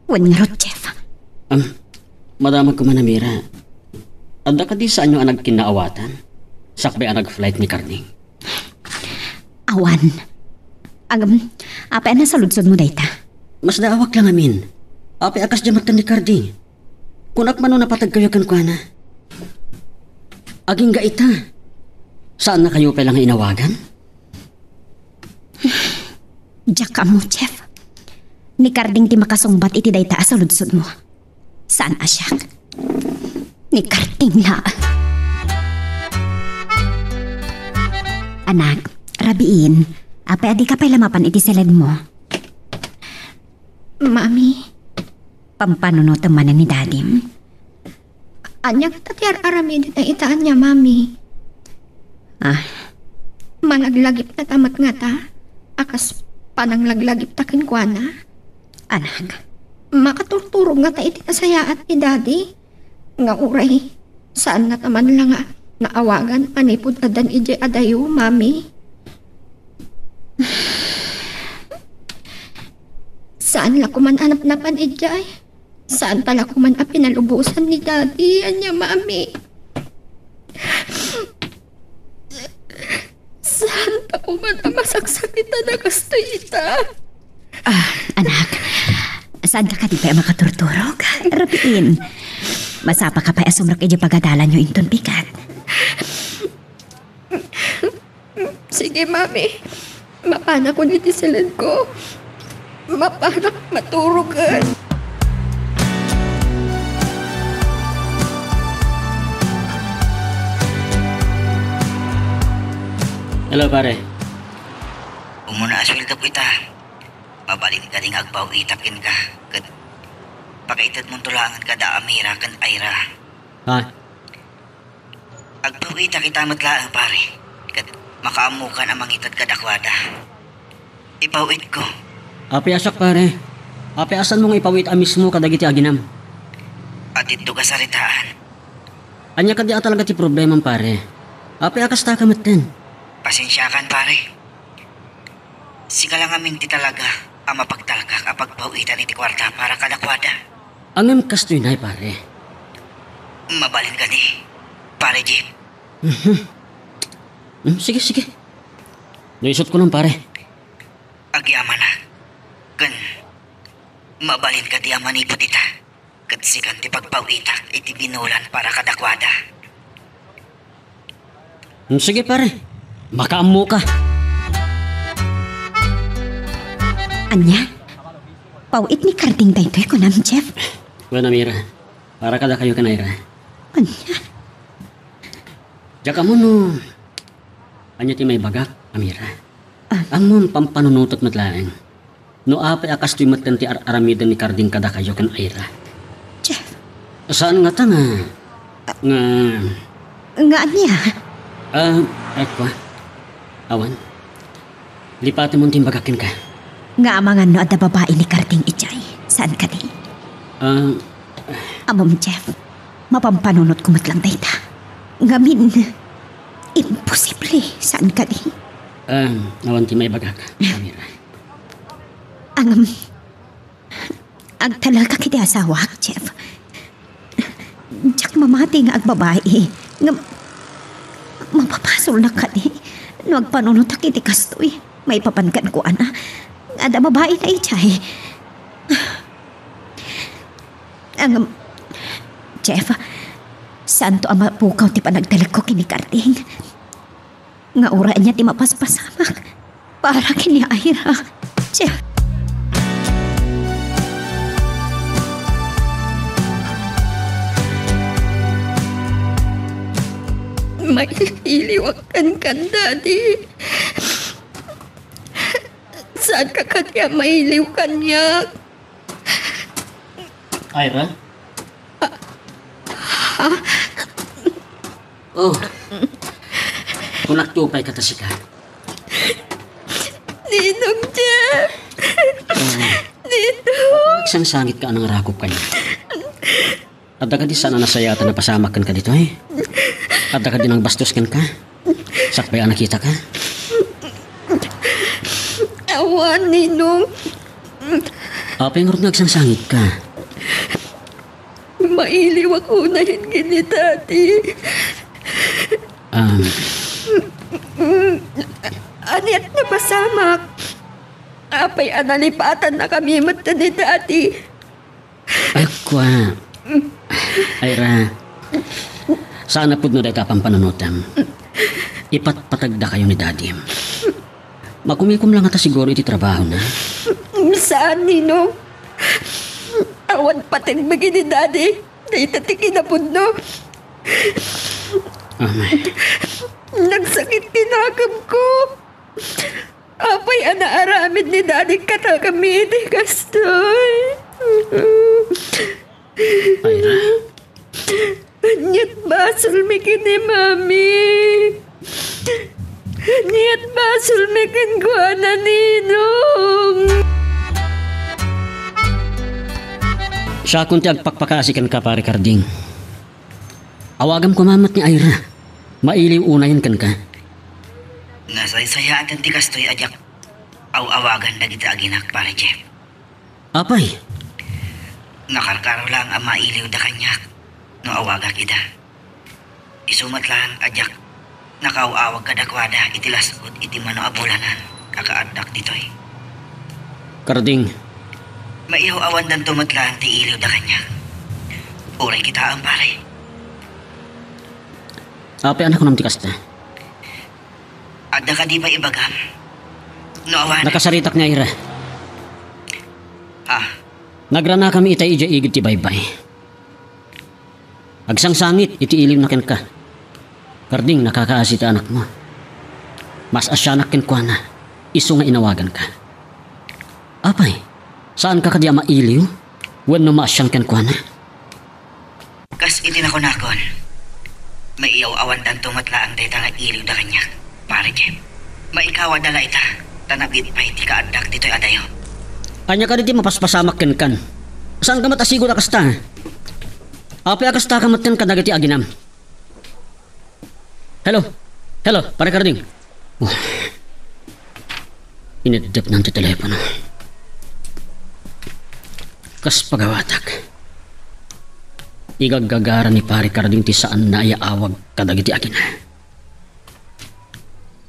Wen ngarud, Jeff. Am, madamagko man, Amira. Adda kadi saanyo a nagkinnaawatan? Sakbay a nag-flight ni Carding. Awan. Agam, apay a nasaludsodmo dayta? Masdaawak la ngamin. Apay a kasdiay met ni Carding? Kunak man no napateg kayo kenkuana. Agingga ita. Saannakayo pay la nga inawagan? Diak ammo, Jeff. Ni Carding ti makasungbat iti dayta a saludsodmo. Saan a siak. Ni Carding la. Anak, rabiin, apay a dika pay la mapan iti siledmo? Mami. Pampanunotem manen ni Dadim? Ania ngata ti ar-aramidna ita ania, Mami? Ah. Malaglagipnata met ngata a kas pananglaglagipta kenkuana? Anak. Makaturturog ngata iti nasayaat ni Daddy nga uray saan ngata man la nga naawagan manipud addan idiay adayo, Mami? Saan la koman a napnapan idiay? Saanta la koman a pinalubosan ni Daddy, ania, Mami? Saanta koman a masaksakitan a kastoy ita? Ah, anak, saanka kadi pay a makaturturog? Rabiin, masapaka pay a sumrek idiay pagadalanyo inton bigat. Sige, Mami. Mapanakon iti siledko. Mapanak maturogen. Hello, pare. Umuna a sueldo ko ita. Mabalin kadi nga agpaw-itak kenka. Ket pakaitedmonto laengen kada Amira ken Ira. Ha? Agpaw-itak ita met laeng, pare, ket makaammokan a mangited kadakuada. Ipaw-itko. Apay a siak, pare? Apay a saanmo nga ipaw-it a mismo kadagiti aginam? Aditto kasaritaan. Ania kadi a talaga ti problemam, pare? Apay a kasta ka metten? Pasensiakan, pare. Sika la ngamin ti talaga a mapagtalkak a pagpaw-itan iti kuarta para kadakuada. Ngem kastoy nay, pare. Mabalin kadi, Pare Jeff? Mhm. Hmm, sige, sige. No isut ko lang, pare. Agyamanak. Ken mabalin kadi a manipud ita? Ket sikan ti pagpaw-itak iti binulan para kadakuada. Hmm, sige, pare. Makaammoka. Ania? Paw-it ni Karding daytoy, kunam, Jeff? Wen, Amira. Para kadakayo ken Ira. Ania? Diak ammo no ania ti maibagak, Amira. Ah. Ammom, pampanunotek met laeng. No apay a kastoy metten ti ar-aramiden ni Karding kadakayo ken Ira? Jeff. Saan ngata nga, nga Nga ania? Ah, ay, kua. Awan. Lipatem ti imbagak kenka. Nga amangan no adda babai ni Karding idiay. Saan kadi? Ah. Ammom, Jeff. Mapampanunotko met lang dayta. Ngamin, imposible. Saan kadi? Ah, awan ti maibagak, Amira. Ngem, agtalekak iti asawak, Jeff. Diak mamati nga agbabai. Ngem, mapapasolnak kadi no agpanunotak iti kastoy maipapan kenkuana nga adda babaina idiay. Ngem, Jeff, saanto a mapukaw ti panagtalekko ken ni Karding. Nga uray ania ti mapaspasamak para ken ni Ira. Tia. Mailiwak kenka, Daddy. Saanka kadi a mailiw kaniak? Ira? Oh. Kunak ti upay ket ta sika. Ninong Jeff! Oh. Ninong! Agsangsangit ka, anang rakop kaniak. Adda kadi saan a nasayaat a napasamak kenka ditoy? Adda kadi nagbastos kenka? Sakbay a nakitaka? Awan, Ninong. Apay ngarud nga agsangsangit ka? Mailiwak unay ken ni Daddy. Um. Ania ti napasamak? Apay a nalipatannakami met ni Daddy? Ay, kua. Ira, saan a pudno dayta a pampanunotem. Ipatpatagdakayo ni Dadim. Makumikom la ngata siguro iti trabahona. Saan, Ninong. Awan pateg met ni Daddy. Dayta ti kinapudno. Amay. Nagsakit ti nakemko. Apay a naaramid ni Daddy kadakami iti kastoy? Ira? Ania't basolmi ken ni Mami? Ania't basolmi kenkuana, Ninong? Siakon ti agpakpakaasi kenka, Pare Karding. Awagam koma met ni Ira. Mailiw unayen kenka. Nasaysayaaten ti kastoy a diak aw-awagan dagiti aginak, Pare Jeff. Apay? Nakarkaro laeng a mailiwda kaniak no awagak ida. Isu met laeng a diak nakaaw-awag kadakuada iti las-ud iti mano a bulanan a kaaddak ditoy. Karding. Maiyaw-awandanto met laeng ti iliwda kaniak. Uray kitaem, pare. Apay a nakunam ti kasta? Adda kadi pay ibagam? No awan. Nakasaritak nga, Ira. Ha? Nagranakami itay idiay igid ti baybay. Agsangsangit iti iliwna kenka. Karding, nakakaasi ti anakmo. Mas-asianak kenkuana, isu nga inawaganka. Apay, saanka kadi a mailiw wenno maasian kenkuana? Kas iti nakunakon, maiyaw-awandanto met laeng dayta nga iliwda kaniak, Pare Jeff. Maikawada la ita, ta nabiit pay ti kaaddak ditoy adayo. Ania kadi ti mapaspasamak kenkan? Saanka met a sigud a kasta? Apay a kastaka metten kadagiti aginam? Hello? Hello, Pare Karding? Oh. Ineddepnan ti telepono. Kas pagawatak, igaggagara ni Pari Carding ti saanna a yaawag kadagiti agina.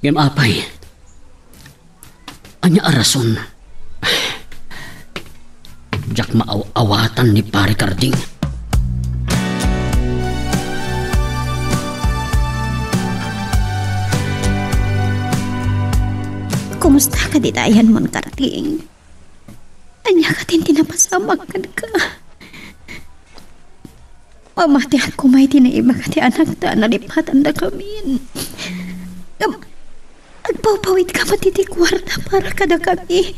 Ngem apay, ania a rason? Diak maaw-awatan ni Pari Carding. Kumusta kadi ti ayanmon, Carding? Ania kadi ti napasamak kenka? Mamatian koma iti naibaga ti anakta a nalipatandakamin. Ngem agpawpawidka met iti kuarta para kadakami.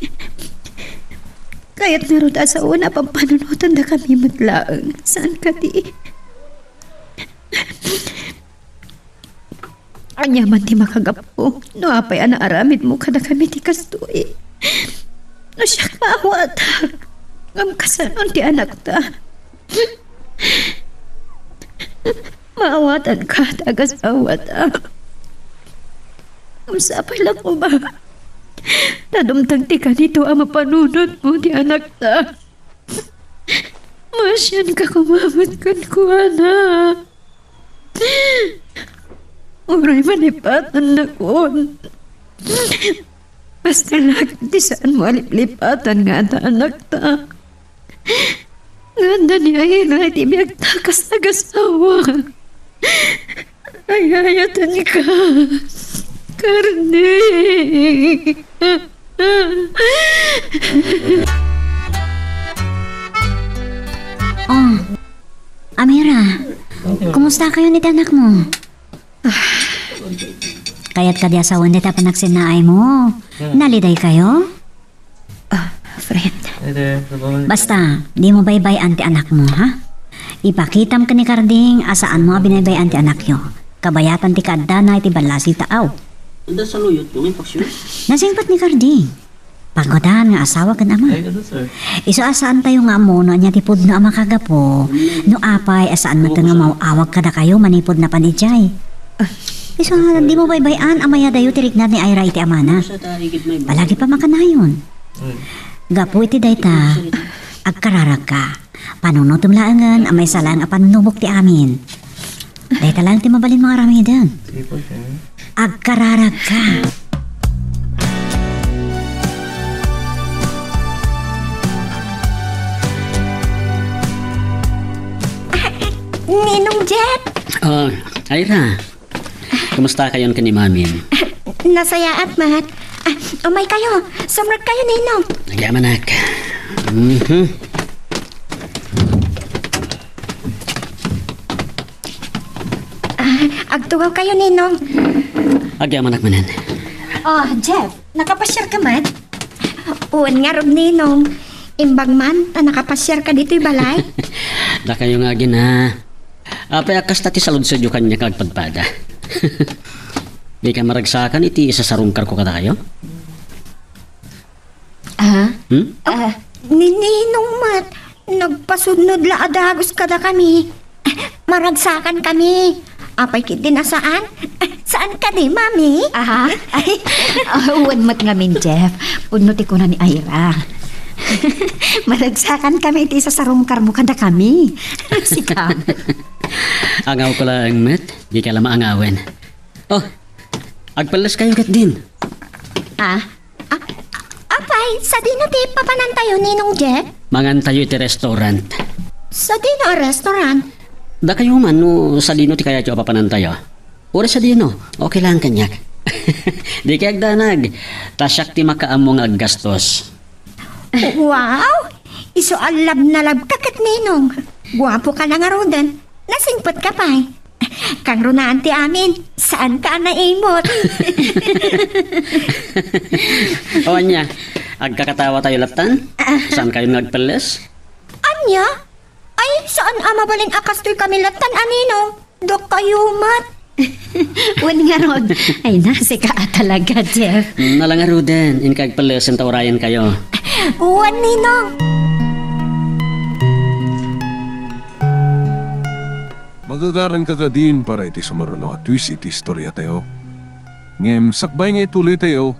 Kayat ngarud a sawen a pampanunotandakami met laeng. Saan kadi? Ania man ti makagapu no apay a naaramidmo kadakami ti kastoy? No siak, maawatak, ngem kasano ti anakta? Maawatanka ti agasawata. Ngem sapay la koma ta dumteng ti kanito a mapanunotmo ti anakta. Maasianka koma met kenkuana. Uray malipatannakon, basta la ket ti saanmo a liplipatan nga adda anakta. Nga adda ni Ira iti biagta kas agasawak. Ay-ayatenka, Carding. Oh, Amira, kumusta kayo ni anakmo? Kayat kadi a sawen dayta panagsinnaaymo? Naliday kayo? Ah, friend. Hi there, good morning. Basta, dimo baybay-an ti anakmo, ha? Ipakitam ken ni Carding a saanmo a binaybay-an ti anakyo. Kabayatan ti kaaddana iti ballasi ta aw. Anda saluyot, yung infection? Nasingpet ni Carding. Pagkudan nga asawa ken ama. Ay, ano, sir? Isu a saantayo nga ammo no ania ti pudno a makagapu, no apay a saan met nga maawag kadakayo manipud napan idiay. Isu a dimo baybay-an a mayadayo ti riknad ni Ira iti amana. Palagi pa makanayon. Hmm. Gapu iti dayta, agkararagka. Panunotem laengen a maysa laeng a pannubok ti amin. Dayta laeng ti mabalinmo nga aramiden. Agkararagka. Ninong Jeff! Oh, Ira. Kumusta kayon ken ni Mamin? Nasayaat, Mat. Ah, umay kayo. Sumrek kayo, Ninong. Agyamanak. Mhm. Ah, agtugaw kayo, Ninong. Agyamanak manen. Oh, Jeff, nakapasiar ka met? Wen ngarud, Ninong. Imbag man ta nakapasiar ka ditoy balay. Dakayo nga agina. Apay a kasta ti saludsodyo kaniak nga agpadpada? Dika maragsakan iti isasarungkarko kadakayo? Ah? Hmm? Ah, ni Ninong met, nagpasudnod la a dagus kadakami. Maragsakan kami. Apay ketdin a saan? Saan kadi, Mami? Aha. Ay, ah, wen met ngamin, Jeff. Pudno ti kuna ni Ira. Maragsakan kami iti isasarungkarmo kadakami. Sika. Angawko laeng met, dika la maangawen. Oh, agpelles kayo ketdin. Ah? Ah, apay, sadino ti papanantayo, Ninong Jeff? Mangantayo iti restaurant. Sadino a restaurant? Dakayo man no sadino ti kayatyo a papanantayo. Uray sadino, okay lang kaniak. Dika agdanag, ta siak ti makaammo nga aggastos. Wow! Isu a love na love ka ket, Ninong. Guapo ka la ngaruden. Nasingpet ka pay. Kangrunaan ti amin, saan ka a naimot? O ania, agkakatawa tayo lattan? Ah. Saan kayo nga agpelles? Ania? Ay, saan a mabalin a kastoy kami lattan a Ninong? Dakayo met. Wen ngarud. Ay, nasika a talaga, Jeff. Mm, ala ngaruden, inka agpellesen ta urayen kayo. Wen, Ninong. Magagaranka kadin para iti sumaruno a twist iti istoriatayo. Ngem sakbay nga ituloytayo,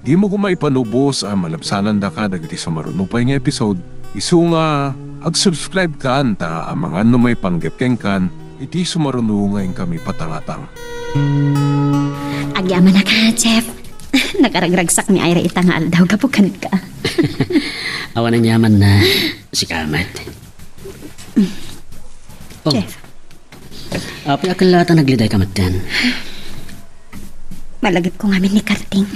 Dimo koma ipanubos a malabsanandaka dagiti sumaruno pay nga episode, isu nga ag-subscribe kan ta amangan no maipanggep kenkan iti sumaruno nga inkami patangatang. Agyamanak, Jeff. Nakaragragsak ni Ira ita nga aldaw gapu kenka. Awan aniamanna, sika met. Oh. Jeff. Apay a ket la ta naglidayka metten? Malagipko ngamin ni Karding.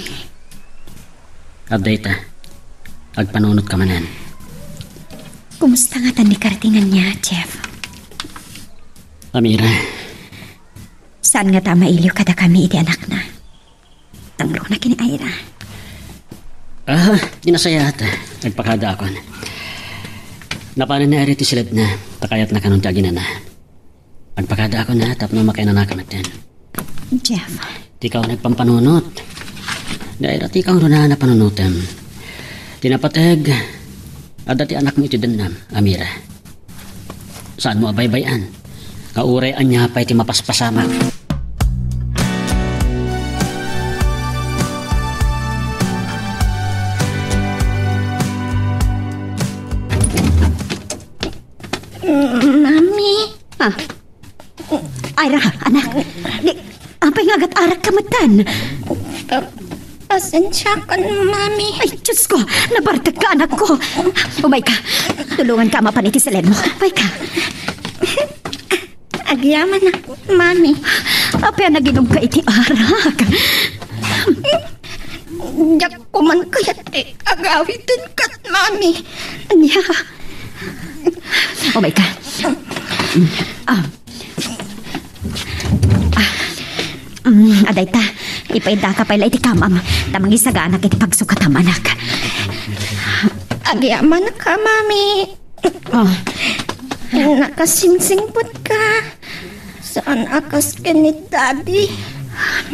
Adda ita. Agpanunotka manen. Kumusta ngatan ni Karding ania, Jeff? Amira. Saan ngata a mailiw kadakami iti anakna? Tangruna ken ni Ira. Ah, di nasayaat. Agpakadaakon. Napanen ni Ira ti siledna, ta kayatna kanon ti aginana. Agpakadaakon a tapno makainanaka metten. Jeff. Dika nagpampanunot. Ni Ira, dika ngarud a napanunotem. Ti napateg, adda ti anakmo iti dennam, Amira. Saanmo a baybay-an nga uray ania pay ti mapaspasamak. Mami. Ah. Ira, anak. Di, apay nga agat-arakka metten? Pa-, pasensiakan, Mami. Ay, Diyos ko! Nabartekka, anak ko! Umayka! Tulonganka a mapan iti siledmo. Umayka! Agyamanak, Mami. Apay a naginumka iti arak? Diak koman kayat ti agawiden ket, Mami. Ania? Umayka. Ah. Ah. Mm, adda ita, ipaidaka pay la iti kamam, ta mangisagaanak iti pagsukatam, anak. Agyamanak, Mami. Oh. Nakasingsingpetka. Saan a kas ken ni Daddy.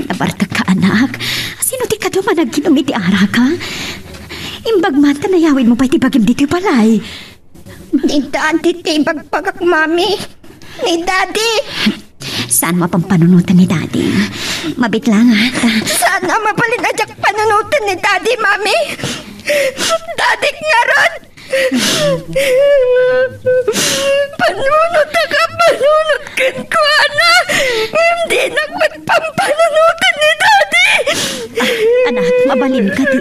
Nabartekka, anak. Sino ti kaduam a nagginom iti arak, ha? Imbag man ta nayawidmo pay ti bagim ditoy balay. Ni Daddy ti ibagbagak, Mami. Ni Daddy. Saan mo a pampanunotan ni Daddy? Mabitlangat. Saan a mabalin a diak panunotan ni Daddy, Mami? Daddy ngarud! Panunotak a panunot kenkuana, ngem dinak met pampanunotan ni Daddy. Ah, anak, mabalinka ti.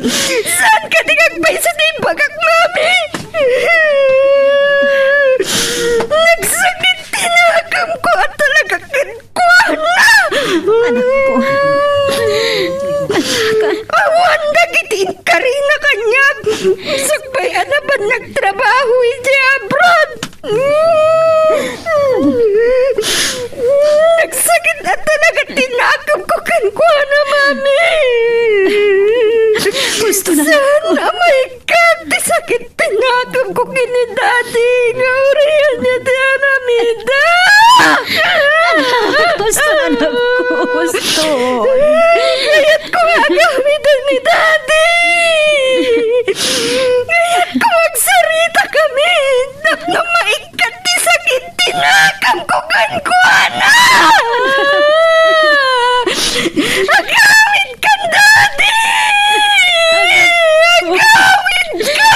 Saan ka ti agpayso ti imbagak, Mami? Nagsakit ti nakemko a talaga kenkuana. Anakko. Anak. Awan dagiti inkarina kaniak. Sakbay a napan nagtrabaho iti abroad. Nagsakit a talaga ti nakemko kenkuana, Mami. Gusto na. Saan a maikkat ti sakit ti nakemko ken ni Daddy nga uray ania ti aramidda. Anak, gusto na, anak ko. Gusto. Kayatko nga agawiden ni Daddy. Kayatko agsaritakami tapno maikkat ti sakit ti nakemko kenkuana. Agawidkan, Daddy! Agawidkan!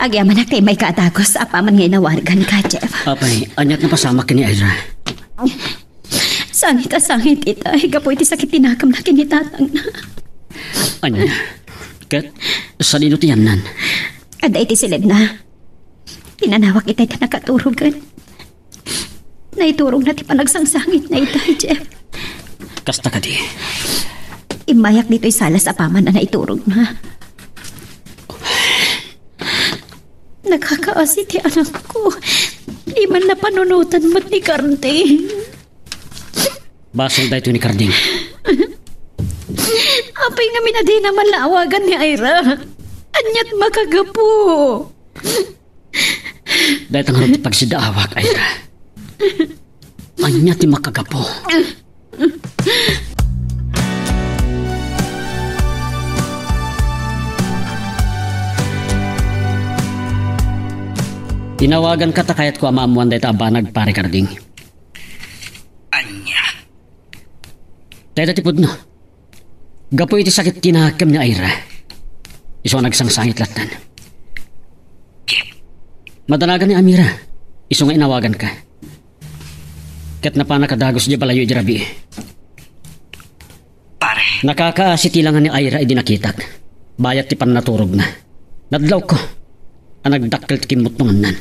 Agyamanak ta immayka a dagus apaman nga inawaganka, Jeff. Apay, ania ti napasamak ken ni Ira? Sangit a sangit ita, gapu iti sakit ti nakemna ken ni tatangna. Ania? Ket sadino ti yanna? Adda iti siledna. Pinanawak ita iti nakaturogen. Naiturogna ti panagsangsangitna ita, Jeff. Kasta kadi? Immayak ditoy salas apaman a naiturogna. Nakakaasi ti anakko. Di man napanunotan met ni Karding. Basol daytoy ni Karding. Apay ngamin a dina man la awagan ni Ira? Ania ti makagapu? Dayta ngarud ti pagsiddaawak, Ira. Ania ti makagapu? Inawaganka ta kayatko a maammoan dayta a banag, Pare Karding. Ania? Dayta ti pudno. Gapu iti sakit ti nakem ni Ira, isu a nagsangsangit lattan. Madanagan ni Amira, isu nga inawaganka. Ket napan a kadagus diay balayyo idi rabii. Pare. Nakakaasi ti langa ni Ira idi nakitak. Bayat ti pannaturogna. Nadlawko a nagdakkel ti kimmutnongannan.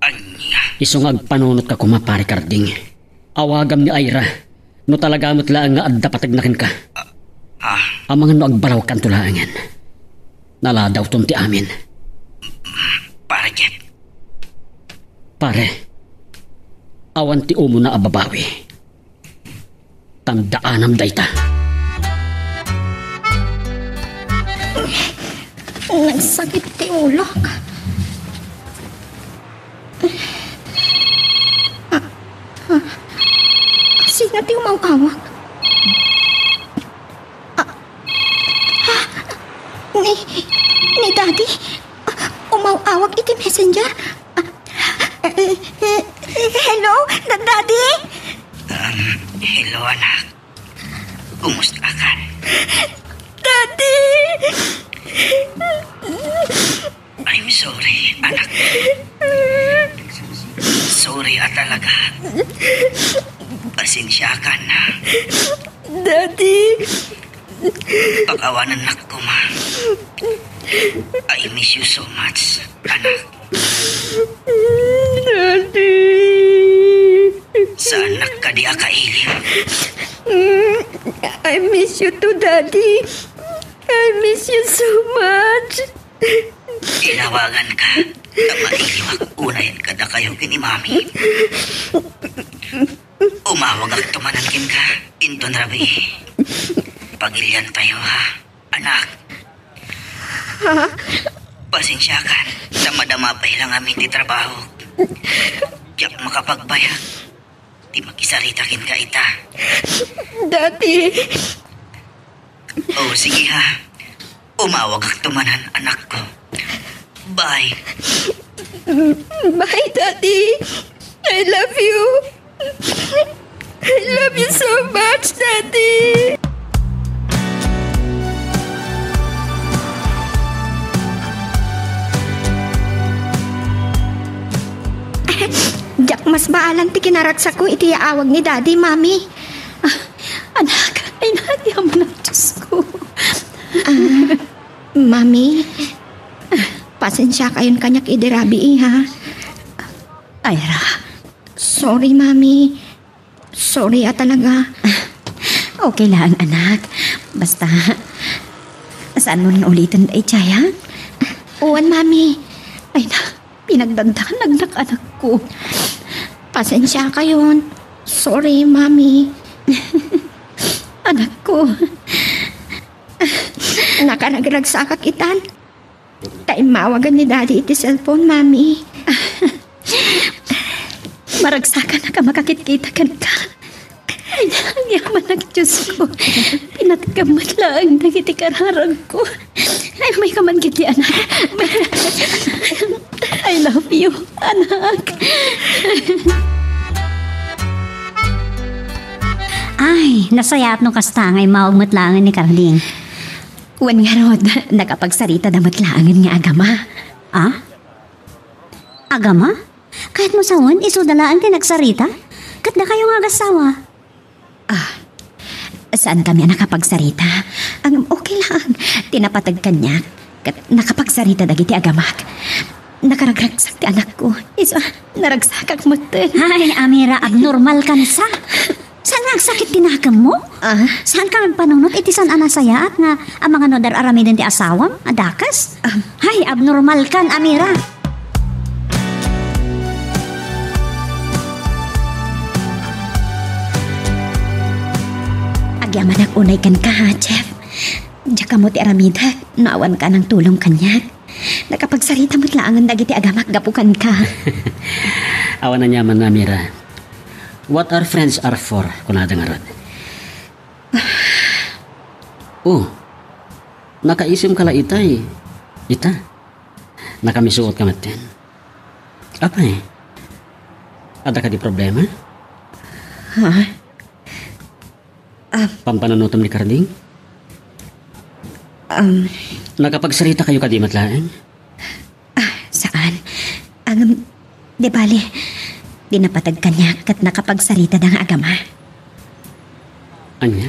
Ania? Isu nga agpanunotka koma, Pare Carding. Awagam ni Ira no talaga met laeng nga adda pategna kenka. Ah. Amangan no agbalawkanto laengen. Naladawton ti amin. Pare Jeff. Pare, awan ti umuna a babawi. Tandaanam dayta. Nagsakit ti ulok. Ah, ah. Sino ti umaw-awag? Ah, ah, ni, ni Daddy? Ah, umaw-awag iti messenger? Ah, eh, eh, eh, hello, Da-, Daddy? Um, hello, anak. Kumusta ka? Daddy! I'm sorry, anak. Sorry a talaga. Pasensya ka na. Daddy! Pakawanannak koma. I miss you so much, anak. Daddy! Saannak kadi a kailiw? I miss you too, Daddy. I miss you so much. Inawaganka ta mailiwak unay kadakayo ken ni Mami. Umawagakto manen kenka inton rabii. Pagiliantayo, ha, anak. Ha? Pasensiakan ta madama pay la ngamin ti trabaho. Diak makapagbayag ti makisarita kenka ita. Daddy. O, sige ha. Umawagakto manen, anakko. Bye. Bye, Daddy. I love you. I love you so much, Daddy. Diak masbaalan ti kinaragsakko iti yaawag ni Daddy, Mami. Ah, anak, ay, nadiaman, Diyos ko. Ah, Mami, pasensiakayon kaniak idi rabii, ha? Ira. Sorry, Mami. Sorry a talaga. Okay lang, anak. Basta, saanmo nga uliten daydiay, ha? Wen, Mami. Ay na, pinagdandanagnak, anakko. Pasensiakayon. Sorry, Mami. Anakko. Nakaragragsakak itan. Ta immawagan ni Daddy iti cellphone, Mami. Maragsakan a makakitkita kenka. Ay, agyamanak, Diyos ko. Pinatgam met laeng dagiti kararagko. Ay, may ka man giti, anak. I love you, anak. Ay, nasayaat no kasta nga immawag met laeng ni Carding. Wen ngarud, nakapagsaritada met laengen nga agama. Ah? Agama? Kayatmo sawen, isuda laeng ti nagsarita? Ket dakayo nga agassawa? Ah, saankami a nakapagsarita. Ngem okay laeng ti napateg kaniak. Ket nakapagsarita dagiti agamak. Nakaragragsak ti anakko. Isu a, naragsakak metten. Ay, Amira, abnormal kan sa. Saan nga agsakit ti nakemmo? Ah? Saanka agpanunot iti saan a nasayaat nga amangan no adda aramiden ti asawam a dakes? Ah. Ay, abnormal kan, Amira. Agyamanak unay kenka, ha, Jeff? Diak ammo ti aramidek no awan ka nang tulong kaniak. Nakapagsarita met laengen dagiti agamak gapu kenka. Awan aniaman, Amira. What are friends are for, kunada ngarud. Oh, nakaisemka la itay. Ita, nakamisuotka metten. Apay, adda kadi problema? Ha? Ah. Pampanunotem ni Carding? Um. Nakapagsarita kayo kadi met laeng? Ah, saan. Ang, di bali, di napatag kaniak ket nakapagsarita da nga agama. Ania?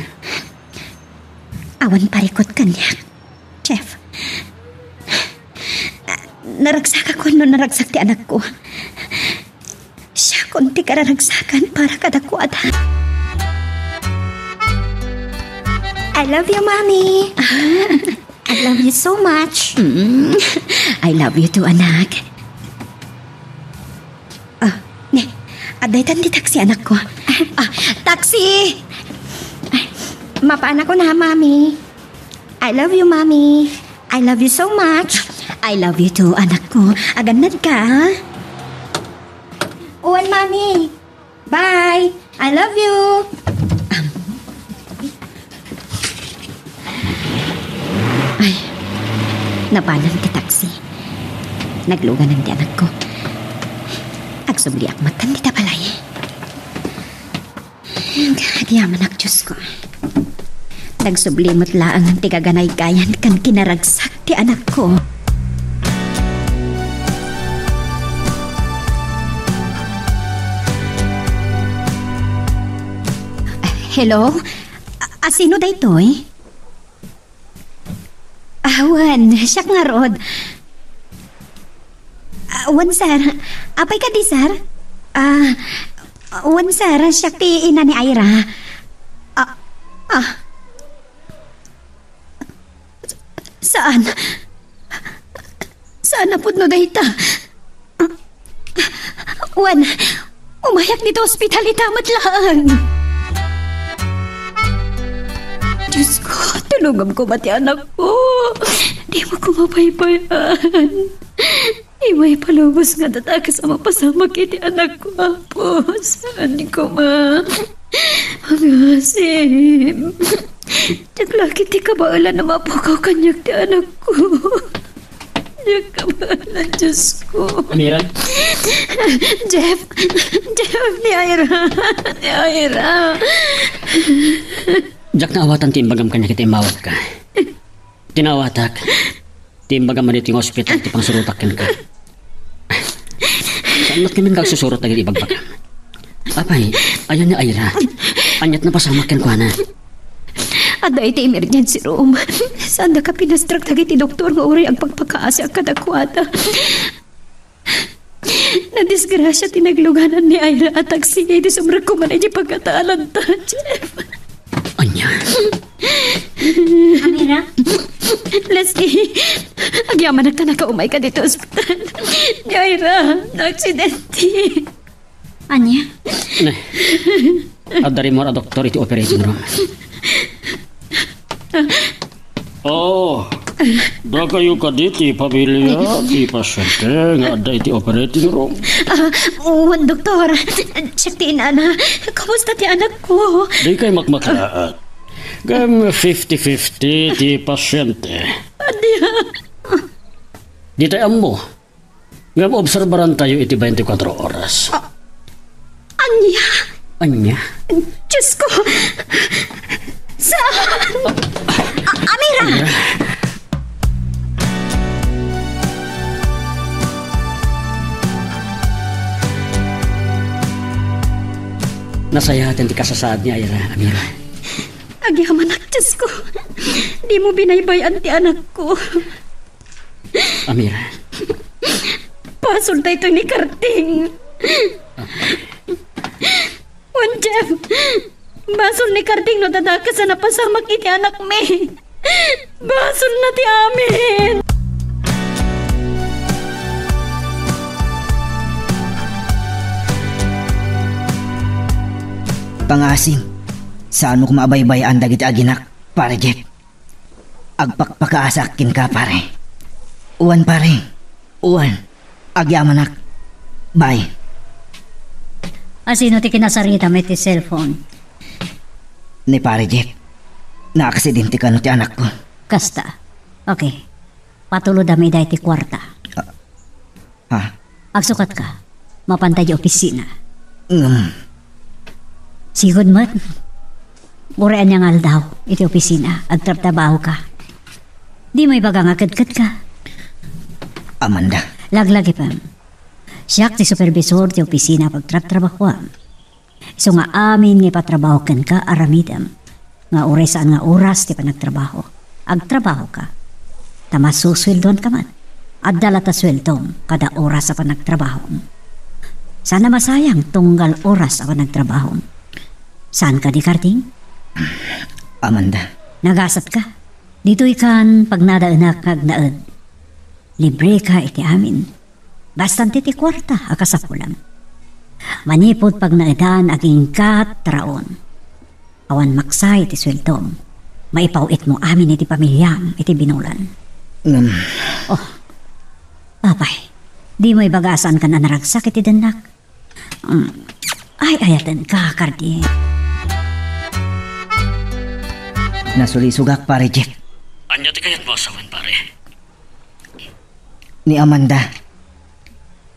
Awan parikut kaniak, Jeff. Ah, naragsakakon no naragsak ti anakko. Siakon ti kararagsakan para kadakuada. I love you, Mommy. I love you so much. Mm. I love you too, anak. Ah, ne, adda itan ti taxi, anakko. Ah, taxi! Mapaanakon, Mommy. I love you, Mommy. I love you so much. I love you too, anakko. Agannad ka, ha? Uwan, Mommy. Bye. I love you. Ay, napanan ti taxi. Nagluganan ti anakko. Agsubliak met dita balay. Agyamanak, Diosko. Nagsubli met laeng ti gaganaygayan ken kinaragsak ti anakko. Hello? A-, asino daytoy? Ah, wen, siak ngarud. Ah, wen, sir. Apay kadi, sir? Ah, wen, sir. Siak ti ina ni Ira. Ah, ah. Saan? Saan a pudno dayta? Wen, umayak dita ospital ita met laeng. Diosko, tulongam koma ti anakko. Dimo koma baybay-an. Imaw ipalubos nga adda dakes a mapasamak iti anakko, Apo. Saan koma. Agasem. Diak la ketdi kabaelan a mapukaw kaniak ti anakko. Diak kabaelan, Diosko. Amira? Jeff! Jeff, ni Ira! Ni Ira! Diak naawatan ti imbagam kaniak iti immawatko. Ti naawatak, ti imbagam man iti nga ospital ti pangsurotak kenka. Saan met ngamin nga agsusurot dagiti ibagbagam? Apay, ania ni Ira? Aniat napasamak kenkuana? Adda iti emergency room. Saanda ka pinastrak dagiti doktor nga uray agpakpakaasiak kadakuada. Nadisgrasia ti nagluganan ni Ira a taksi iti sumrekko man iti pagkataalanta, Jeff. Ania? Amira? Leslie, agyamanak ta nakaumay ka dito ospital. Ni Ira, naaksidente. Ania? Ne. Adda rimmuar a doktor iti operating room. Oh, dakayo kadi ti pamilia ti pasyente nga adda iti operating room? Ah, wen, doktor. Check ti inana. Kumusta ti anakko? Dikay makmakaat. Ngem fifty fifty ti pasyente. Ania? Ditay ammo. Ngem obserbarantayo iti twenty-four oras. A-, ania? Ania? Diosko! Saan? A-, Amira! Amira. Nasayaat ti kasasaad ni Ira, Amira. Agyamanak, Diosko. Dimo binaybay-an ti anakko. Amira. Basol daytoy ni Karding. Wen, Jeff, basol ni Karding no adda dakes a napasamak iti anakmi. Basolna ti amin. Pangasim, saanmo koma a baybay-an dagiti aginak, Pare Jeff. Agpakpakaasak kenka, pare. Wen, pare. Wen. Agyamanak. Bye. Asino ti kinasaritam iti cellphone? Ni Pare Jeff. Naaksidente kano ti anakko. Kasta. Okay. Patulodam ida iti kuarta. Ah, Ha? Agsukatka. Mapanta iti opisina. Ngem. Sigud met. Uray ania nga aldaw iti opisina, agtrabtrabahoka. Dimo ibaga nga kedkedka. Amanda. Laglagipem. Siak ti supervisor ti opisina a pagtrabtrabahoam. Isu nga amin nga ipatrabaho kenka, aramidem. Nga uray saan nga oras ti panagtrabaho, agtrabahoka. Ta masusweldoanka met. Adda latta sueldom kada oras a panagtrabahom. Saan a masayang tunggal oras a panagtrabahom. Saan kadi, Karding? Amanda. Nagasatka. Ditoykan pagnadaenak nga agnaed. Libreka iti amin. Basta ti, ti kuarta a kasapulam. Manipud pagnaedan, agingkat raon. Awan maksa iti sueldom. Maipaw-itmo amin iti pamiliam iti binulan. Ngem. Oh. Apay, dimo ibaga a saankan a naragsak iti dennak? Mm. Ay, ayatenka, Karding. Nasulisogak, Pare Jeff. Ania ti kayatmo a sawen, pare? Ni Amanda,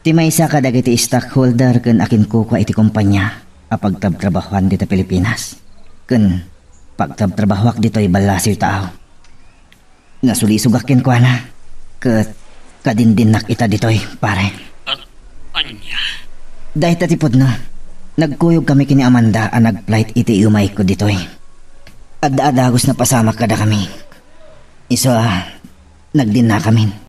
ti maysa kadagiti stockholder ken akinkukua iti kompania a pagtrabtrabahoan dita Pilipinas, ken pagtrabtrabahoak ditoy ballasiw taaw. Nasulisogak kenkuana, ket kadindinnak ita ditoy, pare. At ania? Dayta ti pudno. Nagkuyogkami ken ni Amanda a nag-flight iti iumayko ditoy. Adda a dagus napasamak kadakami. Isu a, nagdinnakamin.